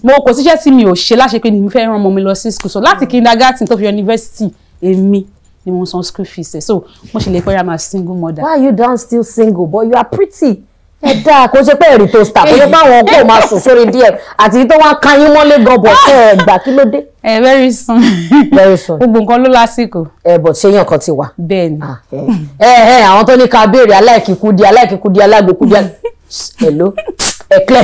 mo kò síṣẹ́ tí mi ò ṣe láṣẹ pé ni mo fẹ́ rán ọmọ mi lọ sí school. So láti kindergarten tó fi university, èmi ni mo san school fees ẹ̀. So mo ṣe lè pẹ́ ra ma single mother. Why are you down still single, but you are pretty? Ẹ dáa, kò ṣe pé ẹ̀rí tó star, kò ṣe pé àwọn ọkọ̀ máa sùn sórí díẹ̀ àti tó wá ka yín mọ́lé gan bọ̀ tẹ́ ẹ gbà, kí ló dé? Ẹ very soon. Very soon. Gbogbo nǹkan ló lásìkò. Ẹ bọ̀ ṣé yàn kan ti wà? Bẹ́ẹ̀ ni. Ẹ ẹ àwọn tó ní ká béèrè aláìkíkú di aláìkíkú di alágbèkú di. Hello, ẹ̀klẹ́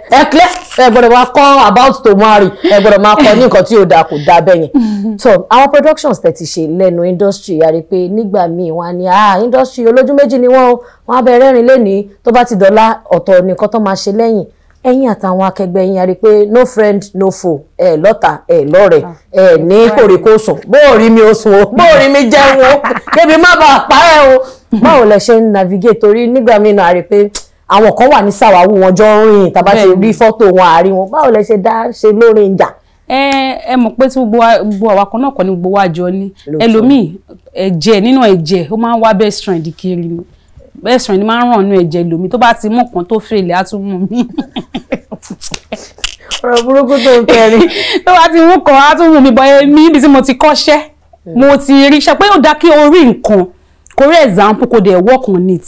ẹ̀klẹ́, ẹ gbọ́dọ̀ máa kọ́ about to marry, ẹ gbọ́dọ̀ máa kọ́ ní nǹkan tí ò dáa, kò dáa bẹ́ẹ̀ yẹn. So àwọn productions tẹ̀ ti ṣe lẹ́nu industry, a rí i pé nígbà míì wọ́n á ní ah, industry olójú méjì ni wọ́n o, wọ́n á bẹ̀rẹ̀ rìn lẹ́nìí, tó bá ti dọ̀la ọ̀tọ̀ nìkan tó máa ṣe lẹ́yìn ẹ̀yin àtàwọn akẹgbẹ́ yín. A rí i pé no friend no foe, ẹ lọ́ta ẹ lọ́rẹ̀ ẹ ní kòríkòsùn, bó o rí mi o sùn o, bó o rí mi jẹun o, kébi má bàa pa ẹ o. Báwo lẹ ṣe ń navigate? Torí nígbà míì náà a rí i pé àwọn kan wà ní sàwáwù, wọn jọ ń rìn, tàbá ti rí fọ́tò wọn àárín wọn. Báwo lẹ ṣe dá ṣe lórí ìjà? Ẹ mọ̀ pé tí gbogbo àwa kan náà kọ́ ni gbogbo wa jọ ní. Ẹlòmíì ẹ̀jẹ̀ nínú ẹ̀jẹ̀ ó máa ń wá best friend kiri ni, best friend máa ń ràn nínú ẹ̀jẹ̀ lómi, tó bá ti mú kan tó fèlè á tún mú mi. Ọ̀rọ̀ burúkú tó ń kẹrin. Tó bá ti mú kan á tún mú mi bọ́. Èmi ibi tí mo ti kọ́ṣẹ́, mo ti rí iṣẹ́ pé ó dá kí o rí nǹkan, kò rí example, kò dẹ̀ work on it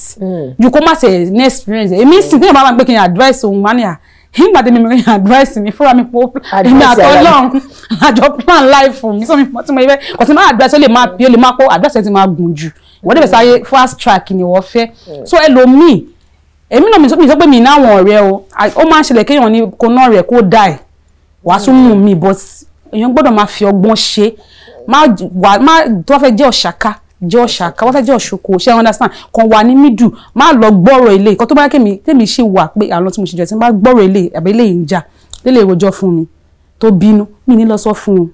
ju kó má ṣe ní experience. Èmi sì tí ìbá máa ń pé kí n advice òun máa ní à nígbà tí mi rí advice mi fúnra mi pọ̀, èmi àtọ́lọ́run àjọ plan life fún mi. So mi tí mo yẹ kò sí máa advice, ó lè máa bí ó lè máa pọ̀, advice ẹ ti máa gùn jù, ìwọ́n dẹ̀ sáré fast track ni wọ́n fẹ́. So ẹlòmíì, èmi náà mi sọ pé mi náwọn ọ̀rẹ́ o, ó máa ń ṣẹlẹ̀ kéèyàn ní kó náà rẹ̀ kó die wàá tún mú mi, but èèyàn gbọ́dọ̀ máa fi ọgbọ́n ṣe. Má wà má tó bá fẹ́ jẹ́ ọ̀ṣàká, jẹ́ ọ̀ṣàká, wọ́n fẹ́ jẹ́ ọ̀ṣoko, ṣé understand, kan wà ní middle. Má lọ gbọ́rọ̀ ilé ìkan tó bá kémi tèmi ṣe wà pé àwọn tí mo ṣe jọ tí n bá gbọ́rọ̀ ilé àbí ilé yìí ń jà délé ìrojọ́ fún mi tó bínú mi ní lọ sọ fún un,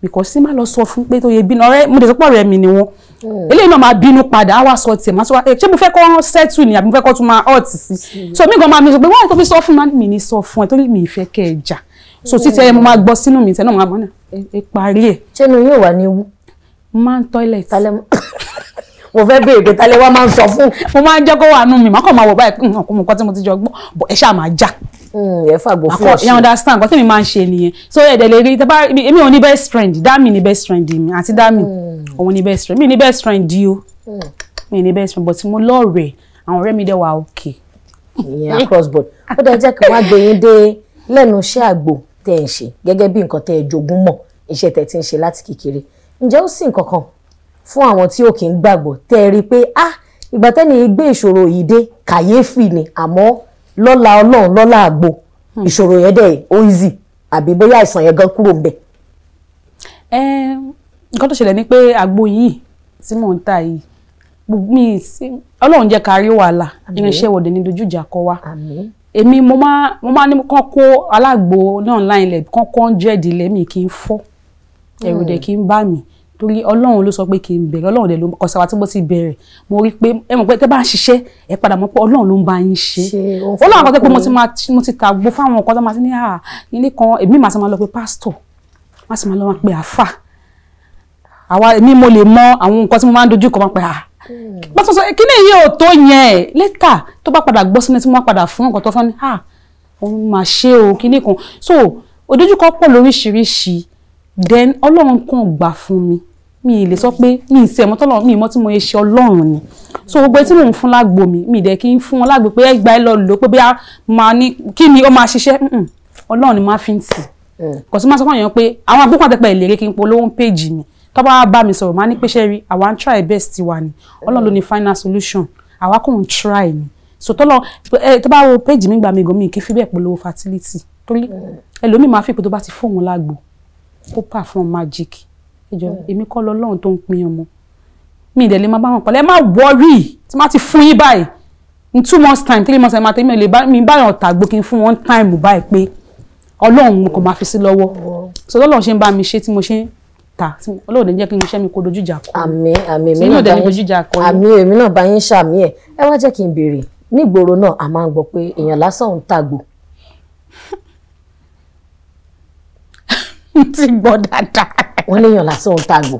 because tí má lọ sọ fún pé tó yẹ bínú ọ̀rẹ́ mo dẹ̀ sọ pé ọ̀rẹ́ mi ni wọ́n, eléyìí náà máa bínú padà, á wá sọ tiẹ̀, máa sọ wá ṣé mo fẹ́ kọ́ settle ni àbí mo fẹ́ kọ́ tún máa hot sí. So mi gan máa mi sọ pé wọ́n tó fi sọ fún mi ní sọ fún ẹ torí mi ìfẹ́ kẹ́ ẹ jà. So títí ẹ mo máa gbọ́ sínú mi tẹ́ náà máa mọ̀ náà ẹ parí ẹ̀. Ṣé inú yóò wà ní ewu? Máa ń toilet. Mo fẹ́ béèrè pé tálẹ́ wá máa ń sọ fún. Mo máa ń jẹ́ kó wà nù mí, màá kàn máa wọ̀ báyìí kò mọ̀ nǹkan tí mo ti jọ gbọ́, bọ̀ ẹ ṣáà máa já. Ẹ fàgbọ́ fún ọ̀ṣẹ́. You understand, nǹkan tí mi máa ń ṣe nìyẹn. So ẹ̀dẹ̀ lè rí tẹ́ bá èmi ò ní best friend, Dami ní best friend mi, àti Dami òun ní best friend mi, ní best friend yìí o, mi ní best friend, but mo lọ́ọ̀rẹ́, àwọn ọ̀rẹ́ mi dẹ̀ wà okay. Ìyẹn across board. Ó dẹ̀ jẹ́ kí wọ́n á gbé yín dé lẹ́nu iṣẹ́ àgbo tẹ́ ẹ̀ ń ṣe gẹ́gẹ́ bí nǹkan tẹ́ ẹ jogún mọ̀, iṣẹ́ tẹ́ ti ń ṣe láti kékeré. Ǹjẹ́ ó sì nǹkan kan fún àwọn tí ò kí ń gbàgbọ́ tẹ́ ẹ rí i pé ah, ìgbà tẹ́ni gbé ìṣòro yìí dé, kàyéfì ni, àmọ́ lọ́la Ọlọ́run, lọ́la àgbo, ìṣòro yẹn dẹ̀ ó easy, àbí bóyá àìsàn yẹn gan kúrò ń bẹ̀? Nǹkan tó ṣẹlẹ̀ ni pé àgbo yìí tí mò ń tà yìí, mi Ọlọ́run jẹ́ ká rí wàhálà, irinṣẹ́ wọ̀dẹ̀ ní dojú ìjà kọ wa. Èmi mo máa ní kán kó alágbo náà online lẹ̀, kán kó 100 lẹ̀, mi kì í fọ́, ẹ̀rù dẹ̀ kì í bá mi, torí Ọlọ́run ló sọ pé kí n bẹ̀rẹ̀, Ọlọ́run dẹ̀ ló kọsẹ̀ wa tí mo ti bẹ̀rẹ̀. Mo rí pé ẹ mọ̀ pé tẹ́ bá ń ṣiṣẹ́, ẹ padà mọ̀ pé Ọlọ́run ló ń bá yín ṣe. Ọlọ́run kan tẹ́ pé mo ti tàgbo fáwọn nǹkan tó máa ti ní à ilé kan, èmi màá ti máa lọ pé pásítọ̀, má sì máa lọ máa pe àáfà àwa, èmi mo lè mọ àwọn nǹkan tí mo máa ń dojú kọ, máa pe à pásítọ̀ sọ kí ni èyí ò tó yẹn. Later tó bá padà gbọ́ sílẹ̀ tí mo padà fún nǹkan tó fẹ́ ní à òun máa ṣe o kíní kan. So òdojúkọ pọ̀ lóríṣiríṣi, then Ọlọ́run kàn gbà fún mi. Mi ì lè sọ pé mi ì sẹ mọ́tọ́lọ́ mi ì mọ́ tí mo yẹ ṣe, Ọlọ́run ni. So gbogbo tí mò ń fún lágbo mi, mi dẹ̀ kí n fún wọn lágbo pé ẹ gba ẹ lọ lò pé bóyá máa ní kí ni ó máa ṣiṣẹ́. Ọlọ́run ni máa fi ń tì kò sí máa sọ fún èèyàn pé àwọn àgbókàn àtẹpẹ ìlérí kí n polówó péjì mi. Tó bá bá mi sọ̀rọ̀, máa ní pé ṣe rí, àwa ń try best wa ni, Ọlọ́run ló ní final solution, àwa kò ń try ni. So tọ́lọ́ ẹ tó bá wo péjì mi gbà mí gan, mi kì í fi bẹ́ẹ̀ polówó fertility, torí ẹlòmíì máa fi pé tó bá ti fóun lágbo Kó perform magic. Ẹjọ́ èmi kọ́ lọ́lọ́run tó ń pín ọmọ. Mi ìdẹ̀lẹ̀ máa bá wọn pọ̀lẹ́, ẹ má worry tí má ti fún yín báyìí. In 2 months time, 3 months time, àti mi ò lè bá mi báyọ̀ tàgbó kí n fún wọn time báyìí pé Ọlọ́run kò máa fi sí lọ́wọ́. So lọ́lọ́run ṣe ń bá mi ṣe tí mo ṣe ń ta, Ọlọ́run ní jẹ́ kí n iṣẹ́ mi kó dojú ìjà kọ. Àmín, àmín, èmi náà dojú ìjà kọ. Àmín, èmi náà bá yín ṣàmì ẹ̀. Ẹ wá jẹ́ kí n béèrè, nígboro náà a máa ń gbọ́ pé èèyàn lásán ń tàgbò. Ti gbọ́ dáadáa. Wọ́n léèyàn lásán ń tàgbò.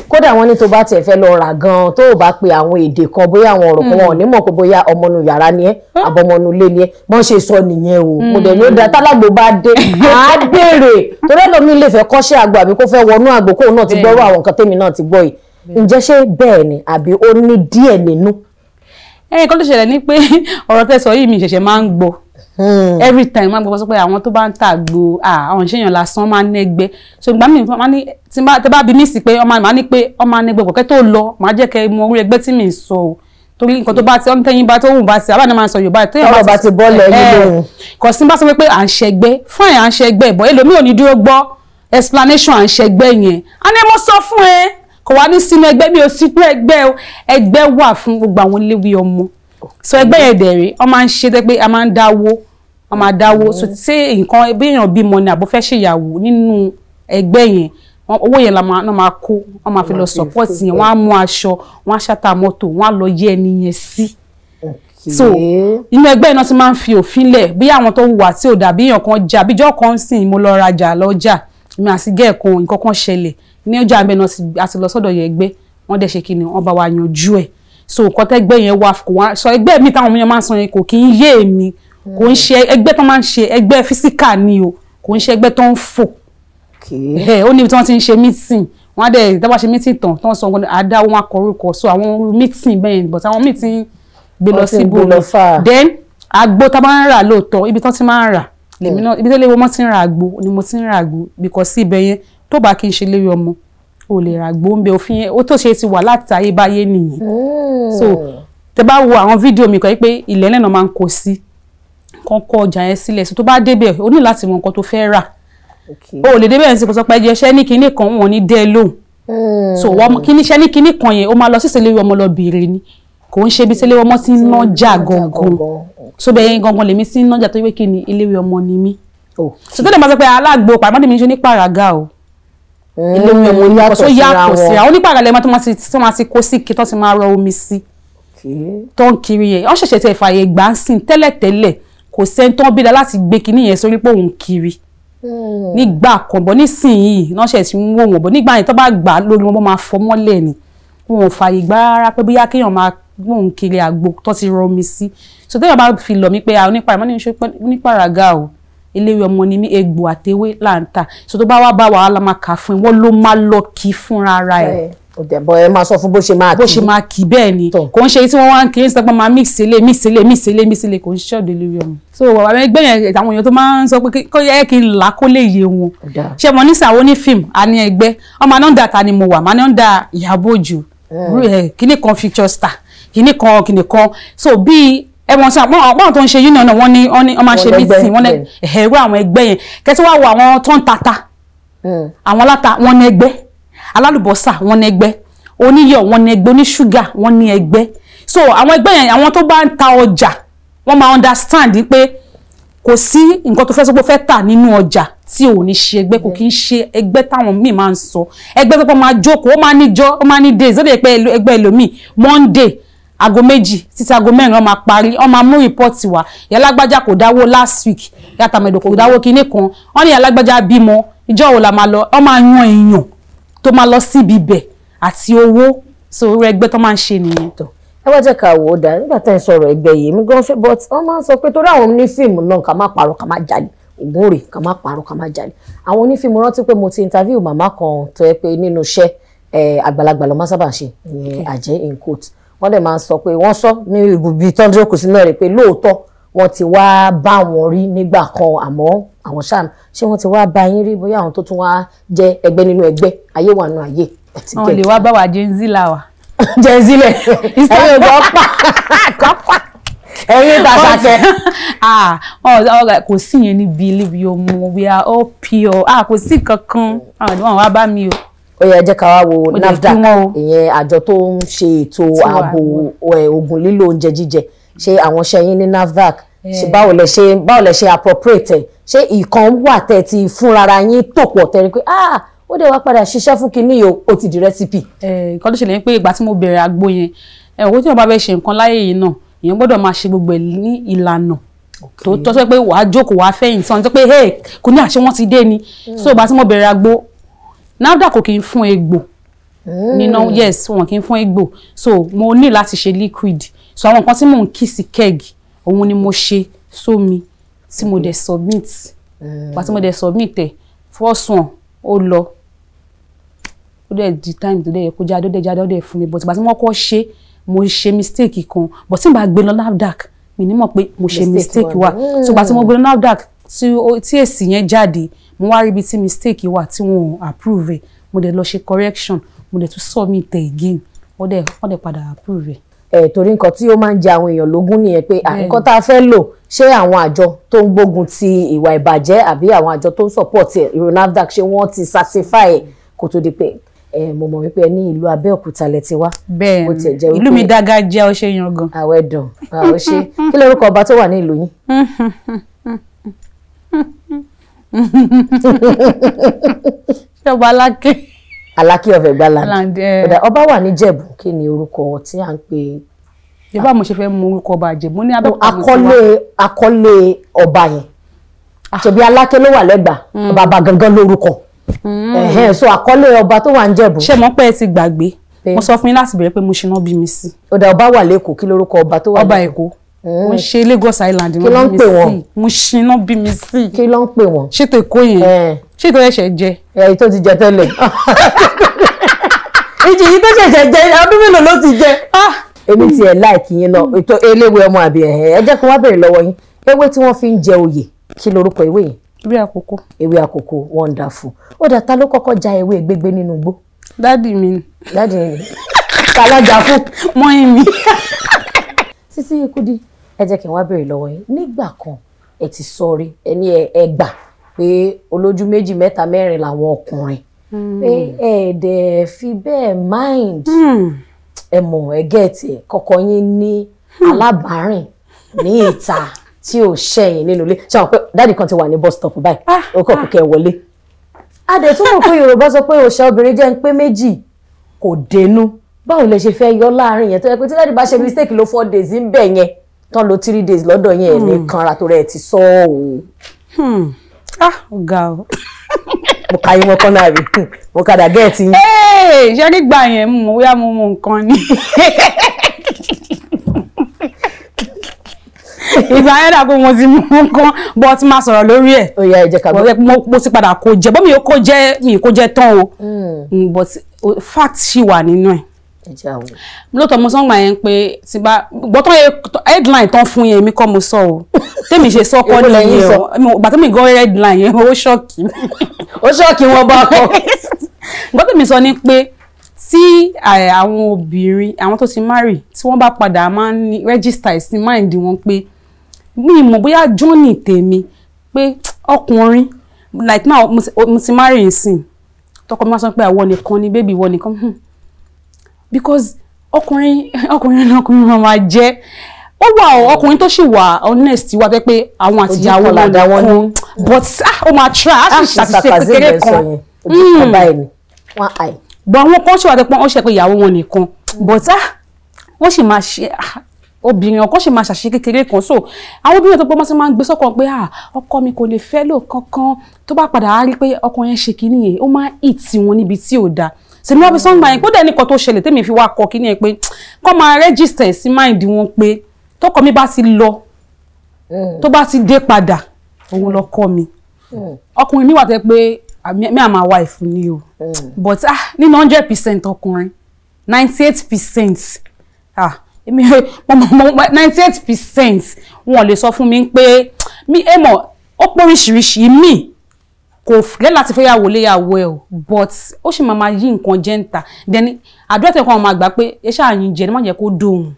Kódà wọ́n ní tó bá tiẹ̀ fẹ́ lọ rà gan-an tó o bá pe àwọn èdè kan bóyá àwọn ọ̀rọ̀ kan wọn ò ní mọ̀ pé bóyá ọmọnú yàrá ni ẹ́ àbọ̀mọnú ilé ni ẹ́, bọ́n ṣe sọ nìyẹn o. Mo dẹ̀ ní ó da tálágbò bá dé à á béèrè torí ẹlòmíì lè fẹ́ kọ́ṣẹ́ àgbo àbí kó fẹ́ wọnú àgbo kóun náà ti gbọ́rọ̀ àwọn nǹkan tèmi náà ti gbọ́ yìí. Ǹjẹ́ ṣé bẹ́ẹ̀ ni àbí ó ní díẹ̀ nínú? Ẹ̀yìn kan tó ṣẹlẹ̀ ni pé ọ̀rọ̀ tẹ́ sọ yìí mi ṣẹ̀ṣẹ̀ máa ń gbọ́. Every time máa gbọ́ sọ pé àwọn tó bá ń tàgbo àwọn ìṣèyàn lásán máa ń nẹ́gbẹ́. So ìgbà mi máa ní tí bá bí mí sí pé ọmọ máa ní pé ọmọ anẹgbẹ́ kọ̀kẹ́ tó lọ máa jẹ́ kẹ́ mọ orí ẹgbẹ́ tí mi ń sọ o. Torí nǹkan tó bá ti ọmọ tẹ́yìn bá tó wù bá ti àbá náà máa ń sọ Yorùbá tọ́rọ̀ bá ti bọ́ọ̀lù ẹni lóhùn. Kò sí bá sọ pé à ń ṣẹgbẹ́ fún ẹ̀ à ń ṣẹgbẹ́ bọ̀ ẹlòmíì ò ní dúró gbọ́ explanation à ń ṣẹgbẹ́ yẹn. A ní mo sọ fún ẹ kò wá ní sínú ẹgbẹ́ mi ò sí pé ẹgbẹ́ o, ẹgbẹ́ wà fún gbogbo àwọn léwé ọmọ. So ẹgbẹ́ yẹn dẹ̀rẹ̀ wọ́n máa ń ṣe tẹ́ pé a máa ń dáwó, wọ́n máa dáwó. So ṣé nǹkan bí èèyàn bímọ ni àbó fẹ́ ṣèyàwó nínú ẹgbẹ́ yẹn, owó yẹn la máa kó, wọ́n máa fi lọ support yẹn, wọ́n á mú aṣọ, wọ́n á ṣàtà mọ́tò, wọ́n á lọ yẹ ẹni yẹn sí. So inú ẹgbẹ́ yẹn náà ti máa ń fi òfin lẹ̀ bí àwọn tó wà tí ò dàbí èèyàn kan jà bíjọ́ kan sìn mo lọ rajà lọ́jà mi àti gẹ́ẹ̀kan nǹkan kan ṣẹlẹ̀ ní ọjà abẹ́ náà a ti lọ sọ́dọ̀ yẹn ẹgbẹ́ wọ́n dẹ̀ ṣe kí ni wọ́n bá wa yanjú ẹ̀. So nǹkan tẹ́gbẹ́ yẹn wà kò wá sọ ẹgbẹ́ mi táwọn èèyàn máa ń sọ yẹn kò kí ń yé èmi, kò ń ṣe ẹgbẹ́ tó máa ń ṣe ẹgbẹ́ físíkà ni o, kò ń ṣe ẹgbẹ́ tó ń fò. Ó níbi tí wọ́n ti ń ṣe meeting, wọ́n á dẹ̀ dábàá ṣe meeting tán tó ń sọ wọn àdá wọn akọrúkọ. So àwọn meeting bẹ́ẹ̀ but àwọn meeting gbé lọ sí ibò. Then àgbo tá a bá ń rà lóòótọ́ ibi tán ti máa ń rà lèmi náà, ibi tó léwu mọ́ ti ń ra àgbo ni mo ti ń ra àgbo because ibẹ̀ yẹn tó bá kí n ṣe léwu ọmọ o lè ra àgbo ń bẹ òfin yẹn ó tó ṣe ti wà láti ayébáyé nìyẹn. So tẹ bá wo àwọn fídíò mi kan pé ilẹ̀ náà máa ń kó sí kán kó ọjà yẹn sílẹ̀. So tó bá débẹ̀ o ní láti mọ nǹkan tó fẹ́ rà. O lè débẹ̀ ní kò sọ pé ẹjẹ ṣẹ́ ní kinní kan wọn ní dẹ́ lóhùn. So wọ́n kíní ṣẹ́ ní kinní kan yẹn o máa lọ sí ìṣẹ̀lẹ̀ ọmọ lọ bèèrè ni, kò ń ṣe ibi ìṣẹ̀lẹ̀ ọmọ ti ń nájà gangan. So bẹ́ẹ̀ yẹn gangan lèmi sí ń nájà tó yẹ kí ni eléwé ọmọ ni mí. So tó lè máa sọ pé alágbo pàmò mi ń ṣe ní pàràgà o, eléwé ọmọ ni kò yàtọ̀ sí àwọn onípàràgà lẹ́mọ́ tó máa ti kó sí kí tó ti máa rọ omi sí tó ń kiri yẹn. Wọ́n ṣẹ̀ṣẹ̀ tẹ ìfàyè gbà ń sìn tẹ́lẹ̀tẹ́lẹ̀ kò sẹ́ni tó ń bí da láti gbé kinní yẹn sórí pé òun kiri nígbà kan bọ̀ nísìnyìí náà ṣẹ̀ ti ń wò wọ́n bọ̀ nígbà yẹn tó bá gbà lórí wọn bọ́ máa fọ́ mọ́lẹ̀ ni, wọn ò fààyè gbà rárá pé bóyá kéèyàn máa gbóhùn kiri àgbo tó ti rọ omi sí. So téèyàn bá fi lọ̀ mí pé àwọn onípàràgà o, eléwé ọmọ ni mí, egbò àtewé là ń tà. So tó bá wá bá wàhálà máa kà fún ẹ, wọ́n ló máa lọ kí fúnra ara ẹ̀. Ọ̀dẹ̀bọ̀ ẹ máa sọ fún bó ṣe máa kí. Bó ṣe máa kí bẹ́ẹ̀ ni, kò ń ṣe tí wọ́n wá ń kiri ń sọ pé máa mix ilé mix ilé mix ilé mix ilé, kò ń ṣe ọ̀dọ̀ lórí ọmọ. So àwọn ẹgbẹ́ yẹn àwọn èèyàn tó máa ń sọ pé kó yẹ kí n là kó lè yé wọn. Ṣé mo ní sàwọn ní fíìmù a ní ẹgbẹ́ ọmọ anọ́ndà ta ni mo wà, màá nọ́ndà Ìyábọ̀ Òjó, kíní kan future star, kíní kan kíní kan. So bí ẹwọn sọ àwọn tó ń ṣe union náà wọ́n ní wọ́n máa ṣe meeting, wọ́n ní ẹ̀rọ àwọn ẹgbẹ́ yẹn kẹsí wá wo àwọn tó ń tata, àwọn aláta wọ́n ní ẹgbẹ́, alálùbọ́sà wọ́n ní ẹgbẹ́, oníyọ̀ wọ́n ní ẹgbẹ́, oníṣúgà wọ́n ní ẹgbẹ́. So àwọn ẹgbẹ́ yẹn àwọn tó bá ń ta ọjà wọ́n máa understand pé kò sí nǹkan tó fẹ́ sọ pé ó fẹ́ tà nínú ọjà tí ò ní ṣe ẹgbẹ́, kò kí ń ṣe ẹgbẹ́ táwọn míì máa ń sọ. Ẹgbẹ́ tó pọ̀ máa jókòó, ó máa níjọ́, ó máa ní days, ó lè pẹ́ ẹgbẹ́ ẹlòmíì Monday aago 2 títí aago 4 wọ́n máa parí, wọ́n máa mú rìpọ́ọ̀tì wá. Ìyá lágbájá kò dáwó last week, ìyá tàmẹ̀dò kò dáwó kinní kan, wọ́n ní ìyá lágbájá bímọ ìjọ́ wo la máa lọ, wọ́n máa yan èèyàn tó máa lọ síbi ibẹ̀ àti owó. So irú ẹgbẹ́ tó máa ń ṣe nìyẹn. Ẹ wá jẹ́ ká wò ó dá nígbà tẹ́ ń sọ̀rọ̀ ẹgbẹ́ yìí mi gan fẹ́, but wọ́n máa ń sọ pé torí àwọn onífíìmù náà ká má parọ́ ká má jalè, ògùn rè ká má parọ́ ká má jalè. Àwọn onífíìmù rántí pé mo ti interview màmá kan tó yẹ pé nínú iṣẹ́ àgbàlagbà ló máa sábà ṣe ìyẹn àjẹ́ in quote. Wọ́n dẹ̀ máa ń sọ pé wọ́n sọ ní ibùbí tọ́jú kù sí náà rè pé lóòótọ́ wọ́n ti wá bá wọn rí nígbà kan, àmọ́ àwọn ṣáà ṣé wọ́n ti wá bá yín rí bóyá àwọn tó tún wá jẹ́ ẹgbẹ́ nínú ẹgbẹ́ ayé wà nù ayé. Àwọn lè wá bá wa Gen Z là wà. Gen Z lẹ̀ ẹ̀yin ò gbọ́ pa. Ẹ̀yin tàṣàkẹ́. Ah, kò sí yẹn níbi ilé ọmọ, we are all pure. Ah, kò sí kankan, àwọn wá bá mi o. Ó yẹ jẹ́ ká wá wo NAFDAC, ìyẹn àjọ tó ń ṣe ètò ààbò oògùn lílò oúnjẹ jíjẹ. Ṣé àwọn iṣẹ́ yín ní NAFDAC, ṣe báwo lẹ ṣe appropriate ẹ̀? Ṣé ìkan wà tẹ́ ti fúnra yín tò pọ̀ tẹ́ rí pé ah, ó dẹ̀ wá padà ṣiṣẹ́ fún kinní o, ó ti di recipe? Nǹkan tó ṣẹlẹ̀ ni pé ìgbà tí mo bẹ̀rẹ̀ àgbo yẹn, owó tí wọ́n bá fẹ́ ṣe nǹkan láyé yìí náà, èèyàn gbọ́dọ̀ máa ṣe gbogbo ẹ̀ ní ìlànà tó tọ́, sọ pé wàá jókòó wàá fẹ̀yìntì sọ pé hey, kò ní àṣẹ wọn ti dé ni. So ìgbà tí mo bẹ̀rẹ̀ àgbo, NAFDAC kò kí ń fún egbò nínú, yes, wọn kì í fún egbò, so mo ní láti ṣe liquid. So àwọn nǹkan tí mò ń kí sí keg, òun ni mo ṣe sómi tí mo dẹ̀ submit. Ìgbà tí mo dẹ̀ submit ẹ̀, first one ó lọ, ó dẹ̀ di time tó dẹ̀ yẹ kó jáde, ó dẹ̀ jáde, ó dẹ̀ fún mi. But ìgbà tí mo kọ́ ṣe, mo ṣe mistake kan, but tí n bá gbé lọ NAFDAC, mi ní mọ̀ pé mo ṣe mistake wà. So ìgbà tí mo gbé lọ NAFDAC, tí èsì yẹn jáde, mo wá rí ibi tí mistake wà tí wọ́n approve ẹ̀. Mo dẹ̀ lọ ṣe correction, mo dẹ̀ tún submit ẹ̀ again, wọ́n dẹ̀ padà approve ẹ̀. Ẹ torí nǹkan tí ó máa ń jẹ àwọn èèyàn lógún nìyẹn pé nǹkan tá a fẹ́ lò, ṣé àwọn àjọ tó ń gbógun ti ìwà ìbàjẹ́ àbí àwọn àjọ tó ń support ẹ̀, ìrò NAFDAC, ṣé wọ́n ti certify ẹ̀ kó tó di pé mo mọ̀ wípé ẹ ní ìlú Abẹ́òkúta lẹ ti wá. Bẹ́ẹ̀, ìlú mi dágájá, ó ṣe yan gan. Àwẹ̀ dùn, ó ṣe. Kí lorúkọ ọba tó wà ní ìlú yín? Ṣé ọba Aláké? Aláké of Ẹ̀gbáland. Ọba wà ní Jẹ̀bú, kí ni orúkọ tí à ń pè? Ìbá mo ṣe fẹ́ mú orúkọ ọba Ìjẹ̀bú ní Abẹ́òkúta. Akọ́lé ọba yẹn, ṣebí Aláké ló wà lẹ́gbàá, bàbá gangan lórúkọ. So àkọlé ọba tó wà ń Jẹ̀bú. Ṣé mo pẹ́ ti gbàgbé? Mo sọ fún yín láti bẹ̀rẹ̀ pé mo ṣe náà bí mi sí. Ó dà, ọba wà lẹ́kọ̀ọ́, kí lórúkọ ọba tó wà lẹ́kọ̀ọ́? Ọba Èkó. Mo ṣe Lagos Island. Kí ló ń pè wọ́n? Mo ṣe náà bí mi sí. Kí ló ń pè wọ́n? Ṣètò Èkó yẹn. Ṣètò ẹ̀ṣẹ̀ jẹ. Èyí tó ti jẹ tẹ́lẹ̀. Ìjì yìí tó ṣẹ̀ṣẹ̀ jẹ, ọdún mélòó ló ti jẹ? Èmi ti ẹ̀ láìkì yín lọ, ètò eléwé ọmọ àbí ẹ̀hẹ́. Ẹ jẹ́ kí wọ́n béèrè lọ́wọ́ yín. Ewé tí wọ́n fi ń jẹ oyè, kí lorúkọ ewé yẹn? Ewé àkókò. Ewé àkókò, wonderful. Ó dà, ta ló kọ́kọ́ já ewé gbégbé nínú igbó? Dádì mi. Dádì mi. Ta ló já fún? Mọ́yìn mi. Sisi Kudi, ẹ jẹ́ kí n wá béèrè lọ́wọ́ yín. Nígbà kan ẹ ti sọ rí, ẹ ní ẹ gbà pé olójú méjì mẹ́ta mẹ́rin làwọn ọkùnrin, pé ẹ dẹ̀ fi bẹ́ẹ̀ mind, ẹ mọ̀ ẹ gẹ̀ẹ́tì ẹ̀ kọ́kọ́ yín ní alábàárìn ní ìta tí ò ṣẹ̀yìn nínú ilé. Ṣé àwọn pé dáàdì kan ti wà ní bus stop báyìí, ó kọ̀ kẹ́ wọlé. A dẹ̀ tún mọ̀ pé Yorùbá sọ pé òòṣà obìnrin jẹ́ ń pé méjì kò dénú. Báwo lẹ ṣe fẹ́ yọ láàrin yẹn tó yẹ pé tí dáàdì bá ṣe mistake ló 4 days ń bẹ̀ yẹn tán, lo 3 days lọ́dọ̀ yẹn, ẹ̀ ní kanra tó rẹ̀ ti sọ ọ́. Ọ̀gá o. Mo ka yín mọ́kàn náà rí, mo kàdà gẹ́ẹ̀tì yín. Ṣé nígbà yẹn mo bóyá mo mọ nǹkan ni. Ìgbà yẹn dà pé mo ti mú nǹkan, but máa sọ̀rọ̀ lórí ẹ̀. Ó yá, ẹ jẹ́ ká gbọ́. Mo ti padà kó jẹ, bọ́ mi ò kó jẹ, mi ò kó jẹ tán o, but fact ṣì wà nínú ẹ̀. Lóòótọ́ mo sọ́ngbà yẹn pé tí bá gbọ́tọ́ headline tán fún yẹn, èmi kọ́ mo sọ o, tèmi ṣe sọ kọ́ nìyẹn o. Gbà tèmi gan headline yẹn, ó ṣọ́ọ̀kì. Ó ṣọ́ọ̀kì wọn bá kọ́. Gbọ́tọ́ tèmi sọ ni pé tí àwọn obìnrin, àwọn tó ti marry, tí wọ́n bá padà máa ń register sí mind wọn pé mi mọ̀ bóyá journey tèmi pé ọkùnrin, like now mo ti marry nsìn, tọkọ mi wá sọ pé àwọn nìkan ni baby, ìwọ nìkan, because ọkùnrin ọkùnrin ọkùnrin máa ma jẹ́. Ó wà ọkùnrin tó sì wà honest wà pé pé àwọn àtìyàwó wọn nìkan, but ó máa try, á sì ṣàṣìṣe kékeré kan, but àwọn kan ṣì wà pé wọ́n ṣe pé ìyàwó wọn nìkan, but wọ́n sì máa ṣe obìnrin ọkọ sì máa ṣàṣìṣe kékeré kan. So àwọn obìnrin tó pé wọ́n sì máa ń gbé sọ́kàn pé ọkọ mi kò lè fẹ́ lò kankan, tó bá padà á rí pé ọkọ yẹn ṣe kinní yẹn, ó máa hit wọn níbi tí ò dáa. Sèmi wọ́n fi sọ́ngbà yẹn kó dẹ̀ nìkan tó ṣẹlẹ̀ tèmi fi wá kọ kinní yẹn pé kọ́ máa register sí mind wọn pé tọkọ mi bá ti lọ, tó bá ti dé padà, òun lọkọ mi. Ọkùnrin mi wà tẹ́ pé me and my wife ni o, but nínú 100% ọkùnrin, 98%, 98% wọn lè sọ fún mi pé mi ẹ mọ̀ ó pọ̀ oríṣiríṣi mi kò fẹ́ láti fẹ́ yàwó léyàwó ẹ o, but ó sì máa ma yí nǹkan jẹ́ ń ta. Then àdúrà tẹ̀ kọ́ àwọn máa gbà pé ẹ ṣáà yín jẹ ní má jẹ́ kó dóhùn.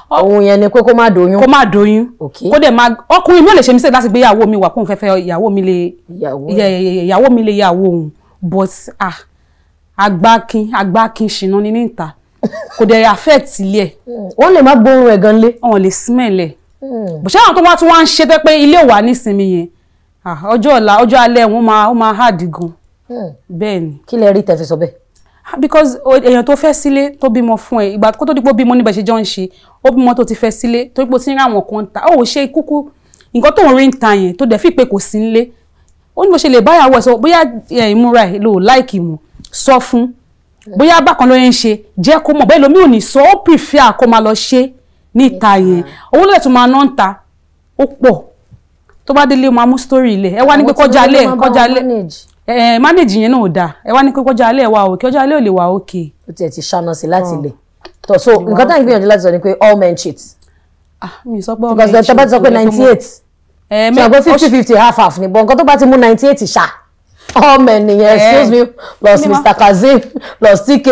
Òun yẹn ni pé kó má doyún. Kó má doyún. Kó dẹ̀ máa, ọkùnrin mi ò lè ṣe mistake láti gbé ìyàwó mi wá kóun fẹ́ fẹ́ ìyàwó mi lè, ìyàwó mi lè ìyàwó òun, but ah, agbákin agbákin ṣìnà ní níta, kò dẹ̀ affect ilé ẹ̀. Wọ́n lè má gbóòórùn ẹ̀ gan lé. Wọ́n lè smell ẹ̀. Bó ṣé àwọn tó wá tún wá ń ṣe tẹ́ pé ilé ò wà nísinmi yẹn, ah, ọjọ́ ọ̀la, ọjọ́ alẹ́ wọn máa, ó máa hard gan. Bẹ́ẹ̀ ni. Kí lẹ rí tẹ́ fi sọ bẹ́ẹ̀? Because èèyàn tó fẹ́ sílé, tó bímọ fún ẹ, ìgbà kó tó dípò bímọ níbẹ̀ ṣe jọ ń ṣe, ó bímọ tó ti fẹ́ sílé, tó dípò tí ń ráwọn kan ta, ó ṣe kúkú nǹkan tó ń rí ń ta yẹn, tó dẹ̀ fi pé kò sí nílé, ó ní bó ṣe lè báyàwó ẹ̀ sọ, bóyá ìmúra ẹ̀ lò láìkì mọ̀, sọ fún, bóyá bákan ló ń ṣe, jẹ́ kó mọ̀. Bẹ́ẹ̀ lómi ò ní sọ, ó prefer kó máa lọ ṣe níta yẹn, owó lóye tó máa ná ń ta ó pọ̀, tó bá délé ó máa mú story ilẹ̀ ẹ wá ní pé kọjá alẹ́, kọjá alẹ́ ẹ manage yẹn náà ò dáa. Ẹ wá ní pé kọjá alẹ́ wà òkè, ọjọ́ alẹ́ ò lè wà òkè. Ó tiẹ̀ ti ṣáná sí láti ilẹ̀ tó. So nǹkan tá à ń gbìyànjú láti sọ ni pé all men cheat. Ah, mi sọ pé all men cheat, because tẹ́ bá ti sọ pé 98, ṣe àgbo 50-50, half half ni, but nǹkan tó bá ti mú 98 ṣá, all men nìyẹn. Excuse me, plus Mr. Kazeem, plus TK,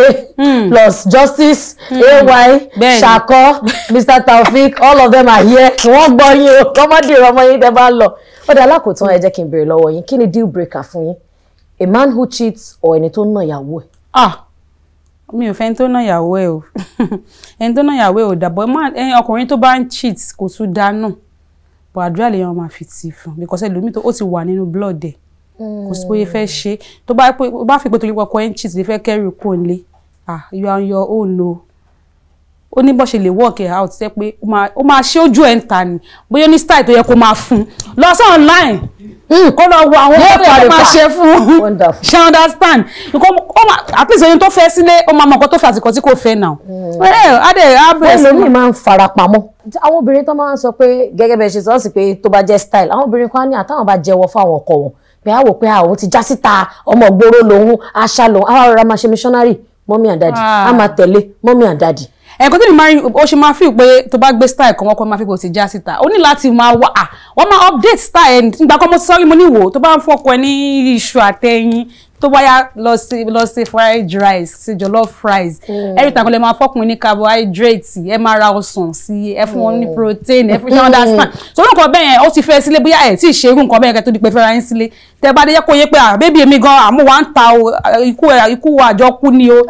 plus Justice, AY, Shako, Mr. Taofik, all of them are here. Wọ́n gbọ́ yín o, kọ́mọ́dé ọmọ yín tẹ́ bá lọ. Ó dé alákòótán, ẹ jẹ́ kí n béèrè lọ́wọ́ yín, kí ni deal breaker fún yín? A man who cheats or ẹni tó ń ná ìyàwó ẹ̀? Ah, mi ò fẹ́ ẹni tó ná ìyàwó ẹ̀ o. Ẹni tó ná ìyàwó ẹ̀ ò dàbọ̀. Ọkùnrin tó bá ń cheat kò tún dá náà, but àdúrà lèèyàn máa fi tì fún, because ẹlòmíì tó ó ti wà nínú blood ẹ̀, kò sí bóyá fẹ́ ṣe, tó bá fi pé torí ọkọ ẹ̀ ń cheat lè fẹ́ kẹ́rù kúrò nílé, ah, you are on your own o. Ó ní bó ṣe lè work it out, ṣe pé ó máa ṣe ojú ẹ̀ ń ta ni, bóyá ní style tó yẹ kó máa fún lọ sí online, kó lọ wo àwọn ọmọ tó yẹ kó máa ṣe fún, ṣe understand? At least ẹni tó fẹ́ sílé, ó máa mọ nǹkan tó fẹ́ àti nǹkan tí kò fẹ́ náà. Bẹ́ẹ̀ lómi máa ń fara pamọ́. Àwọn obìnrin tó máa ń sọ pé, gẹ́gẹ́ bẹ́ẹ̀ ṣe sọ sí pé tó bá jẹ́ style, àwọn obìnrin kan á ní àtàwọn bá jẹ́wọ́ fáwọn ọkọ wọn pé á wò pé àwọn ti já síta, ọmọ gbòòrò lòun, àṣà lòun, àwọn ará máa ṣe missionary, mommy and daddy, á máa tẹ̀lé mommy and daddy. Ẹ̀kọ́ tí mi máa rí, ó ṣe máa fi pé tó bá gbé style kan, wọ́n kọ́ máa fi pé ó ti já síta. Ó ní láti máa wá, wọ́n máa update style ẹ̀. Nígbà kan mo sọ́rí, mo ní wò, tó bá ń fọ́kọ ẹ ní iṣu àtẹyin, tó bá yá, lọ sí fried rice, sí jollof rice. Every time lè máa fọ́kùnrin ní carbohydrate, ẹ máa ra ọsàn sí ẹ, fún wọn ní protein, ẹ fún, ṣe understand? So nǹkan bẹ́ẹ̀ yẹn, ó ti fẹ́ sílé, bóyá ẹ̀ tí ì ṣe irú nǹkan bẹ́ẹ̀ yẹn tó di pé fẹ́ra yín sílé, tẹ bá dé, yẹ kó yé pé, ah, baby, èmi gan àmú wa ń ta o, ikú àjọkú ni o.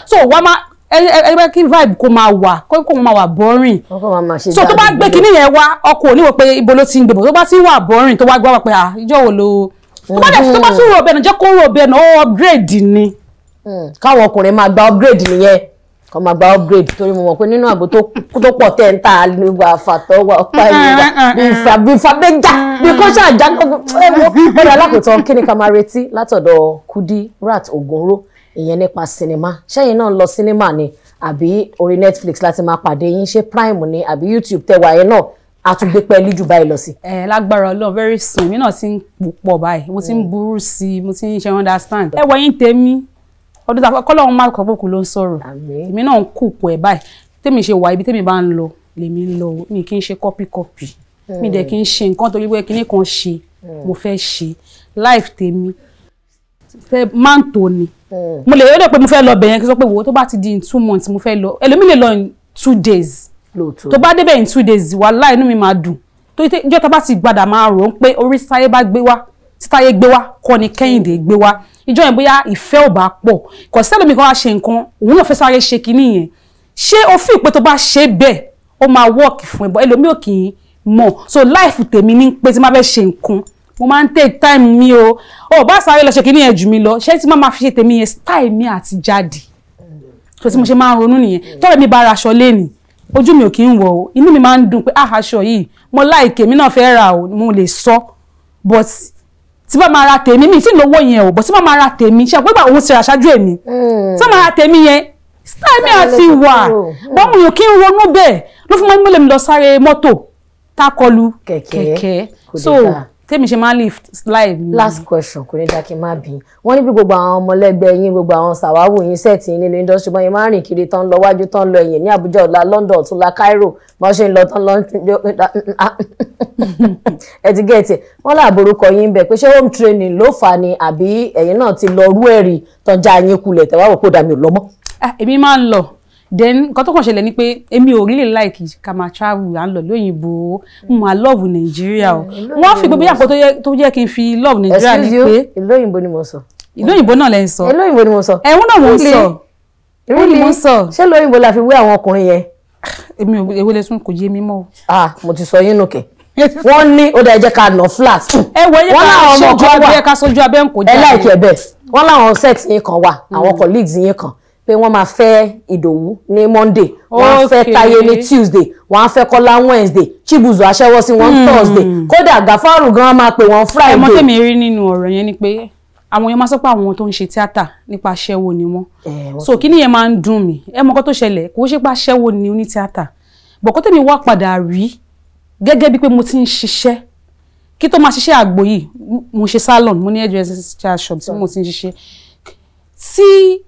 So wọ́n máa ẹ ẹ kí vibe kó máa wà, kó máa wà boring. So tó bá gbé kinní yẹn wá, ọkọ ò ní wò pé ibo ló ti ń gbé bọ̀. Tó bá ti wà boring, tó wá gbọ́ wà pé, ah, ìjọ wo lo tó bá dẹ̀, tó bá tún rò bẹ́ẹ̀ náà, jẹ́ kó rò bẹ́ẹ̀ náà, ó upgrade ni. Káwọn ọkùnrin máa gba upgrade nìyẹn, kọ́ máa gba upgrade, torí mo mọ̀ pé nínú àgbo tó pọ̀ tẹ́ ń ta nígbà fàtọ́ wà ọ̀pá ìlú bí fàbẹ́jà bí kò ṣàjà ẹ̀wọ̀. Bọ́dà alákòótán, kí ni ká máa retí látọ̀dọ̀ Kudirat Ogunro, ìyẹn nípa sinimá? Ṣẹ́yìn náà lọ sinimá ni, àbí orí Netflix láti máa pàdé yín? Ṣé Prime ni, àbí YouTube tẹwàá yẹn náà a tún gbé pẹ́ẹ́lí jù báyìí lọ sí? Ẹ lágbára Ọlọ́run, very soon, èmi náà ti ń pọ̀ báyìí, mo ti ń burú sí i, mo ti ń ṣe, understand? Ẹ wọ yín tèmi, ọdún tá kọ́lọ́run má kọ́ bókun ló ń sọ̀rọ̀, èmi náà ń kù pọ̀ ẹ̀ báyìí. Tèmi ṣe wà, ibi tèmi bá ń lọ lèmi ń lọ. Mi kì í ṣe copy copy, mi dẹ̀ kì í ṣe nǹkan torí pé kinní kan ṣe mo fẹ́ ṣe. Life tèmi fẹ́ máa ń tò ní, mo lè yọ̀dọ̀ pé mo fẹ́ lọ bẹ̀yẹn, kí n sọ pé wo, tó bá ti di in 2 months mo fẹ́ lọ. Ẹlòmíì lè lọ in 2 days. Tó bá débẹ̀ in 2 days, wàláhì, inú mi máa dùn. Tó ìjọ́ tó bá ti gbadà máa rò ó pé orí sáyé bá gbé wá, títáyé gbé wá kọ́ ni Kẹ́hìndé gbé wá ìjọ yẹn, bóyá ìfẹ́ ò bá pọ̀, kò sẹ́lómi kan wá ṣe nǹkan, òun náà fẹ́ sáré ṣe kinní yẹn. Ṣé o fi pé tó bá ṣe bẹ́ẹ̀, ó máa work fún ẹ? Bọ́ ẹlòmíì ò kì í mọ̀. So life tèmi ní pé tí má fẹ́ ṣe nǹkan, mo máa ń take time mi o. Ò bá sáré lọ ṣe kinní yẹn jù mí lọ, ṣé tí má máa fi ṣe tèmi yẹn, style mi àti jáde. So tí mo ṣe máa ń ronú nìyẹn. Tọ́rẹ̀ mi bá ra aṣọ lénìí, ojú mi ò kí ń wọ̀ o, inú mi máa ń dùn pé, ah, aṣọ yìí mo like, èmi náà fẹ́ ra o, mo lè sọ. But tí bá máa ra tèmi, mi tí lówó yẹn o, but tí bá máa ra tèmi, ṣe àpébà òun ti rà ṣáájú èmi, tí bá máa ra tèmi yẹn, style mi àti wà bọ́n mo yóò kí ń ronú bẹ́ẹ̀ ló fún mi lè mi lọ sáré mọ́tò tákọlù kẹ̀kẹ́. So tèmi ṣe máa ń live life. Last question, kò ní dá kí n má bí wọ́n ní bí gbogbo àwọn ọmọlẹ́gbẹ́ yín, gbogbo àwọn sàwáwù yín, set yín nínú industry, bọ́n yín máa ń rìn kiri, tán lọ wájú, tán lọ ẹ̀yìn, ní Àbújá ọ̀la, London ọ̀túnla, Cairo, bọ́n ṣe ń lọ tán lọ, ẹ ti gẹ̀ẹ́tì wọ́n láàbò orúkọ yín bẹ̀ pé ṣé home training ló fà á ni, àbí ẹ̀yin náà ti lọ rú ẹ̀rí tán já yín kulẹ̀ tẹ̀wá wò kó dà mí ò lọ́mọ́? Èmi máa ń lọ, Then nǹkan tó kàn ṣẹlẹ̀ ni pé èmi ò really like ká máa travel, à ń lọ lóyìnbó. Mo máa love Nàìjíríà o. Wọ́n fi gbogbo yàtọ̀ tó yẹ kí n fi love Nàìjíríà ni Excuse you, pé ìlú òyìnbó ni mo sọ. Ìlú òyìnbó náà lẹ́ ń sọ. Ìlú òyìnbó ni mo sọ. Ẹ̀hún náà mò ń Really? sọ. Really? Mo ń sọ. Ṣé ìlú òyìnbó la fi wé àwọn ọkùnrin yẹn? Èmi ò, èwo lè tún kò yé mi mọ́ o. Ah, mo ti sọ yín nù kẹ. Wọ́n ní ó dá, ẹ jẹ́ ká nà flat. Ẹ wọ ẹ Wọ́n ká láwọn ọmọ ṣojú kan wà. abẹ́, ká sójú abẹ́ ń kó Ẹ jáde. láìkí ẹ bẹ́ẹ̀. Wọ́n láwọn set yín kan wà, àwọn colleagues yín kan, pé wọ́n máa fẹ́ Ìdòwú ní Monday, wọ́n á fẹ́ Táyé ní Tuesday, wọ́n á fẹ́ Kọ́lá Wednesday, Chibuzo aṣẹ́wó sí wọn Thursday, kódà Gàfárù gan máa pè wọ́n Ẹ mọ̀, Friday. tèmi rí nínú ọ̀rọ̀ yẹn ni pé àwọn èèyàn máa sọ pé àwọn tó ń ṣe tíátà nípa aṣẹ́wó ni wọ́n. Wọ́n So kí nìyẹn máa ń dùn mí. Ẹ mọ̀ nǹkan tó ṣẹlẹ̀, kò ṣe pé aṣẹ́wó ni onítíátà bọ̀kọ́. Tèmi wá padà rí gẹ́gẹ́ bíi pé mo ti ń ṣiṣẹ́ kí tó máa ṣiṣẹ́ àgbo yìí, mo ṣe salon, mo ní hairdresser shop tí mo ti ń ṣiṣẹ́ tí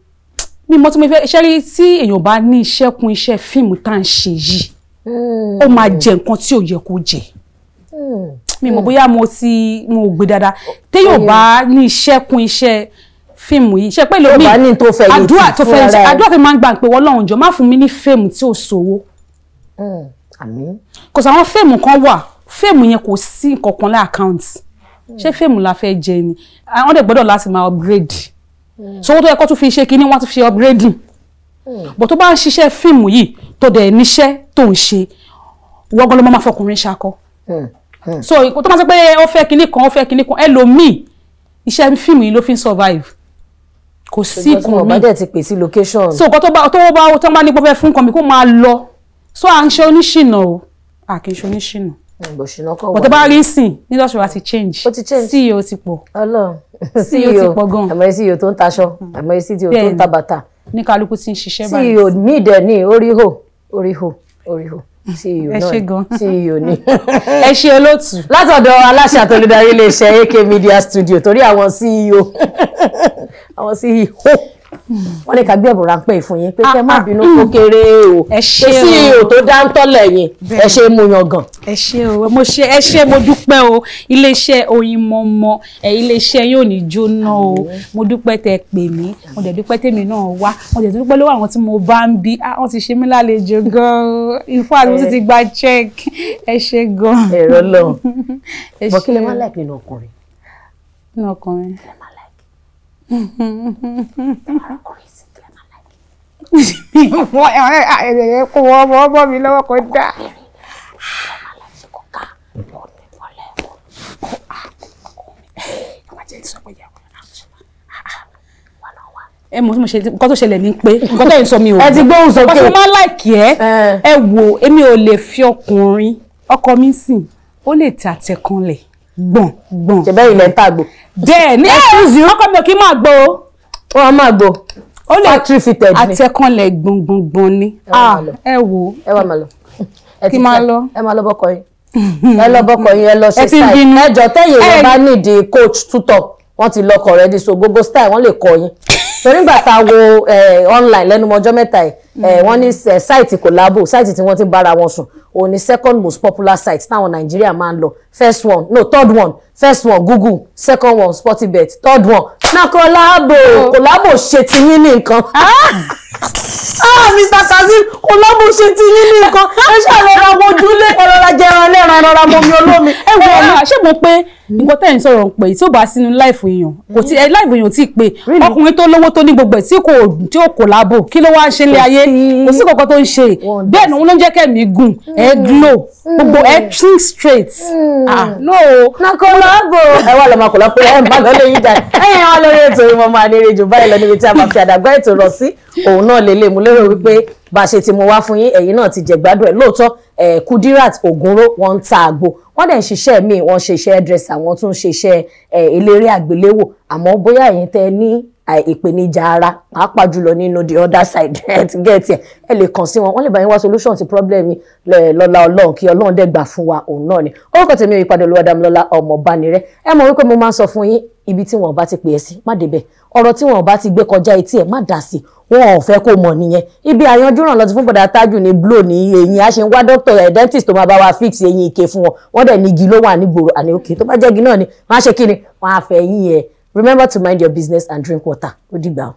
mi mọ̀ tí mo fẹ́ ṣe rí. Tí èèyàn bá ní iṣẹ́ kún iṣẹ́ fíìmù tá à ń ṣe yìí, ó máa jẹ nǹkan tí ò yẹ kó jẹ. Mi mọ̀ bóyá mo ti mo gbé dáadáa. Téèyàn bá ní iṣẹ́ kún iṣẹ́ fíìmù yìí, ṣe pé lómi Tó bá ní tó fẹ̀yìntì àdúrà tó fún fẹ̀yìntì ara ẹ̀. Àdúrà tó máa ń gbà pé wọ́n lọ́hùn jọ má fún mi ní fíìmù tí ò sówó. Àmín. Kò sí àwọn fíìmù kan wà, fíìmù yẹn kò sí nǹkan kan lá account. Ṣé fíìmù la fẹ́ jẹ ni? Àwọn dẹ̀ gbọ́dọ̀ láti máa upgrade. So owó tó yẹ kó tún fi ṣe kínní, wọ́n tún fi ṣe upgrading. But tó bá ń ṣiṣẹ́ fíìmù yìí, tó dẹ̀ níṣẹ́ tó ń ṣe, wọ́n gan ló máa fọkùnrin ṣakọ. So tó máa sọ pé ó fẹ́ kinní kan, ó fẹ́ kinní kan, ẹlòmíì iṣẹ́ fíìmù yìí ló fi ń survive, kò sí Ṣùgbọ́n tí nǹkan wọ́n bá míì. dẹ̀ ti pè sí location. So nǹkan tó bá tó bá ní pé ó fẹ́ fún nǹkan mi, kó máa lọ. So à ń ṣe oníṣìnà o, à kì í ṣe oníṣìnà. Bọ̀ṣìnà kọ̀. But tó bá rí sìn ní lọ́sọ̀ wa ti change. Ó ti change. CEO ti pọ̀. Ọlọ́run. CEO ti pọ̀ gan. Àmọ́ CEO tó ń taṣọ, àmọ́ CEO tó ń ta bàtà. Ní kálukú ti ń ṣiṣẹ́ báyìí. CEO mi dẹ̀ ní orí hò, orí hò, orí hò, CEO Ẹ náà ṣé ni. gan. CEO ni. Ẹ ṣe, olóòtú. Látọ̀dọ̀ aláṣẹ àtolúdarí iléeṣẹ́ AK Media Studio, torí àwọn CEO, àwọn CEO, wọ́n ní ká gbé ẹ̀bùn ráńpẹ́ yìí fún yín, pé kẹ́ má bínú kó kéré o. Ẹ ṣé Pé o. CEO tó dáńtọ́ lẹ́yìn, ẹ ṣe mú yan gan. Ẹ ṣé o, mo ṣe, ẹ ṣé, mo dúpẹ́ o. Iléeṣẹ́ Oyinmomo ẹ, iléeṣẹ́ yóò ní jóná o. Mo dúpẹ́ tẹ́ pè mí, mo dẹ̀ dúpẹ́ tèmi náà wá, mo dẹ̀ dúpẹ́ lọ́wọ́ àwọn tí mo bá ń bí. Ah, wọ́n ti ṣe mí lálejò gan-an. In fact, mo sì ti gba check. Ẹ ṣé gan. Ẹ̀rọ lọ. Ẹ Bọ́ kí lè ṣé. má like nínú ọkùnrin? Nínú ọkùnrin? Kí lè má like ọkùnrin sí? Kí lè má like? Kó wọ́n bọ́ bọ́ mi lọ́wọ́, kó dáa. Kó ká kó ní wọlé. Ẹ mọ̀ tí mo ṣe, nǹkan tó ṣẹlẹ̀ ní pé nǹkan tó yẹn sọ mi ò Ẹ ti gbóhùn sókè. Nǹkan tí mo máa ń like ẹ. Ẹ wo, èmi ò lè fi ọkùnrin, ọkọ mi sìn, ó lè tẹ àtẹ̀kànlẹ̀ gbọ̀n gbọ̀n. Ṣe bẹ́ẹ̀ ilẹ̀ ń tàgbò? Bẹ́ẹ̀ ni, ọkọ mi ò kí máa gbọ́ o. Wọ́n á máa gbò. Ó lè Factory fitted ni. àtẹ̀kànlẹ̀ gbọ̀ngbọ̀ngbọ̀n ni. Ẹ wá máa lọ. Ẹ wo. Ẹ wá máa lọ. Ẹ Kí ti máa tẹ́. lọ. Ẹ máa lọ bọ́kọ yín, ẹ lọ bọ́kọ yín, ẹ lọ ṣe Ẹ ti ń style. bínú. Ẹ jọ, tẹ́yìn èèyàn Ẹ- bá nídìí coach tutor, wọ́n ti lọkọ̀ rẹ̀ di, so gbogbo style wọ́n lè kọ́ yín. Torí nígbà tá a wo online lẹ́nu ọjọ́ mẹ́ta yìí, wọ́n ní site collabo, site tí wọ́n ti ń bára wọn sùn, òun ni second most popular site táwọn Nàìjíríà máa ń lọ. First one, no, third one: first one Google, second one Sportybet, third one na collabo. Collabo ṣe ti yín ní nǹkan. Ah, Mr. Kazeem, collabo ṣe ti yín ní nǹkan. Ẹ ṣàrọ̀ra wojúlé, ẹ rọra jẹran ẹlẹ́ran, ẹ rọra mọmi olómi. Ẹ wo, ẹ ṣé mo pé nǹkan tẹ́ ẹ̀ ń sọ̀rọ̀ pé tí ó bá sínú life èèyàn, kò tí ẹ life èèyàn tí pé. Ọkùnrin tó lówó, tó ní gbogbo ẹ̀, tí kò tí ó kò lábò, kí ló wá ń ṣe nílé ayé? Kò sí kankan tó ń ṣe. Bẹ́ẹ̀ ni òun ló ń jẹ́ kẹ́mi gùn, ẹ glow, gbogbo ẹ think straight. Ah, no. Na collabo, ẹ wà lọ́mọ collabo, ẹ má lọ lóyún jà. Ẹ̀yìn wá lórí ètò Ìmọ̀ máa ní eré jù báyìí lọ, níbi tí a máa fi àdàgbà ètò rọ̀ sí òun náà lè lè mú lérò wípé bá a ṣe ti mú wá fún yín, ẹ̀yin náà ti jẹ̀gbádùn ẹ̀ lóòótọ́. Ẹ̀ Kudirat Ògúnró, wọ́n ń ta àgbo, wọ́n dẹ̀ ń ṣiṣẹ́ míì, wọ́n ṣe iṣẹ́ hairdresser, wọ́n tún ṣe iṣẹ́ eléré àgbéléwò. Àmọ́ bóyá ẹ̀yin tẹ́ ní ìpèníjà ara, pàápàá jùlọ nínú the other side, ẹ ti get ẹ, ẹ lè kàn sí wọn, wọ́n lè bá yín wá solution ti problem yín lọ́la Ọlọ́run. Kí Ọlọ́run dẹ̀ gbà fún wa òun náà ni. Orúkọ tèmi ò yípadà, Olúwadámilọ́lá ọmọ Bánirẹ́. Ẹ mọ̀ wípé mo máa ń sọ fún yín, ibi tí wọn bá ti pè é sí, má débẹ̀. Ọ̀rọ̀ tí wọn bá ti gbé kọjá etí ẹ̀, má dà sí. Wọn ò fẹ́ kó mọ̀ nìyẹn. Ibi àyanjúràn lọ ti fún bọ̀dà tájù ní blow ní eyín. A ṣe ń wá dókítà ẹ̀ dentist tó máa bá wa fix eyín ike fún wọn. Wọ́n dẹ̀ ní igi ló wà nígboro àní òkè. Tó bá jẹ́ igi náà ni wọ́n á ṣe kí ni, wọ́n á fẹ́ yín yẹn. Remember to mind your business and drink water. Ó dìgbà o.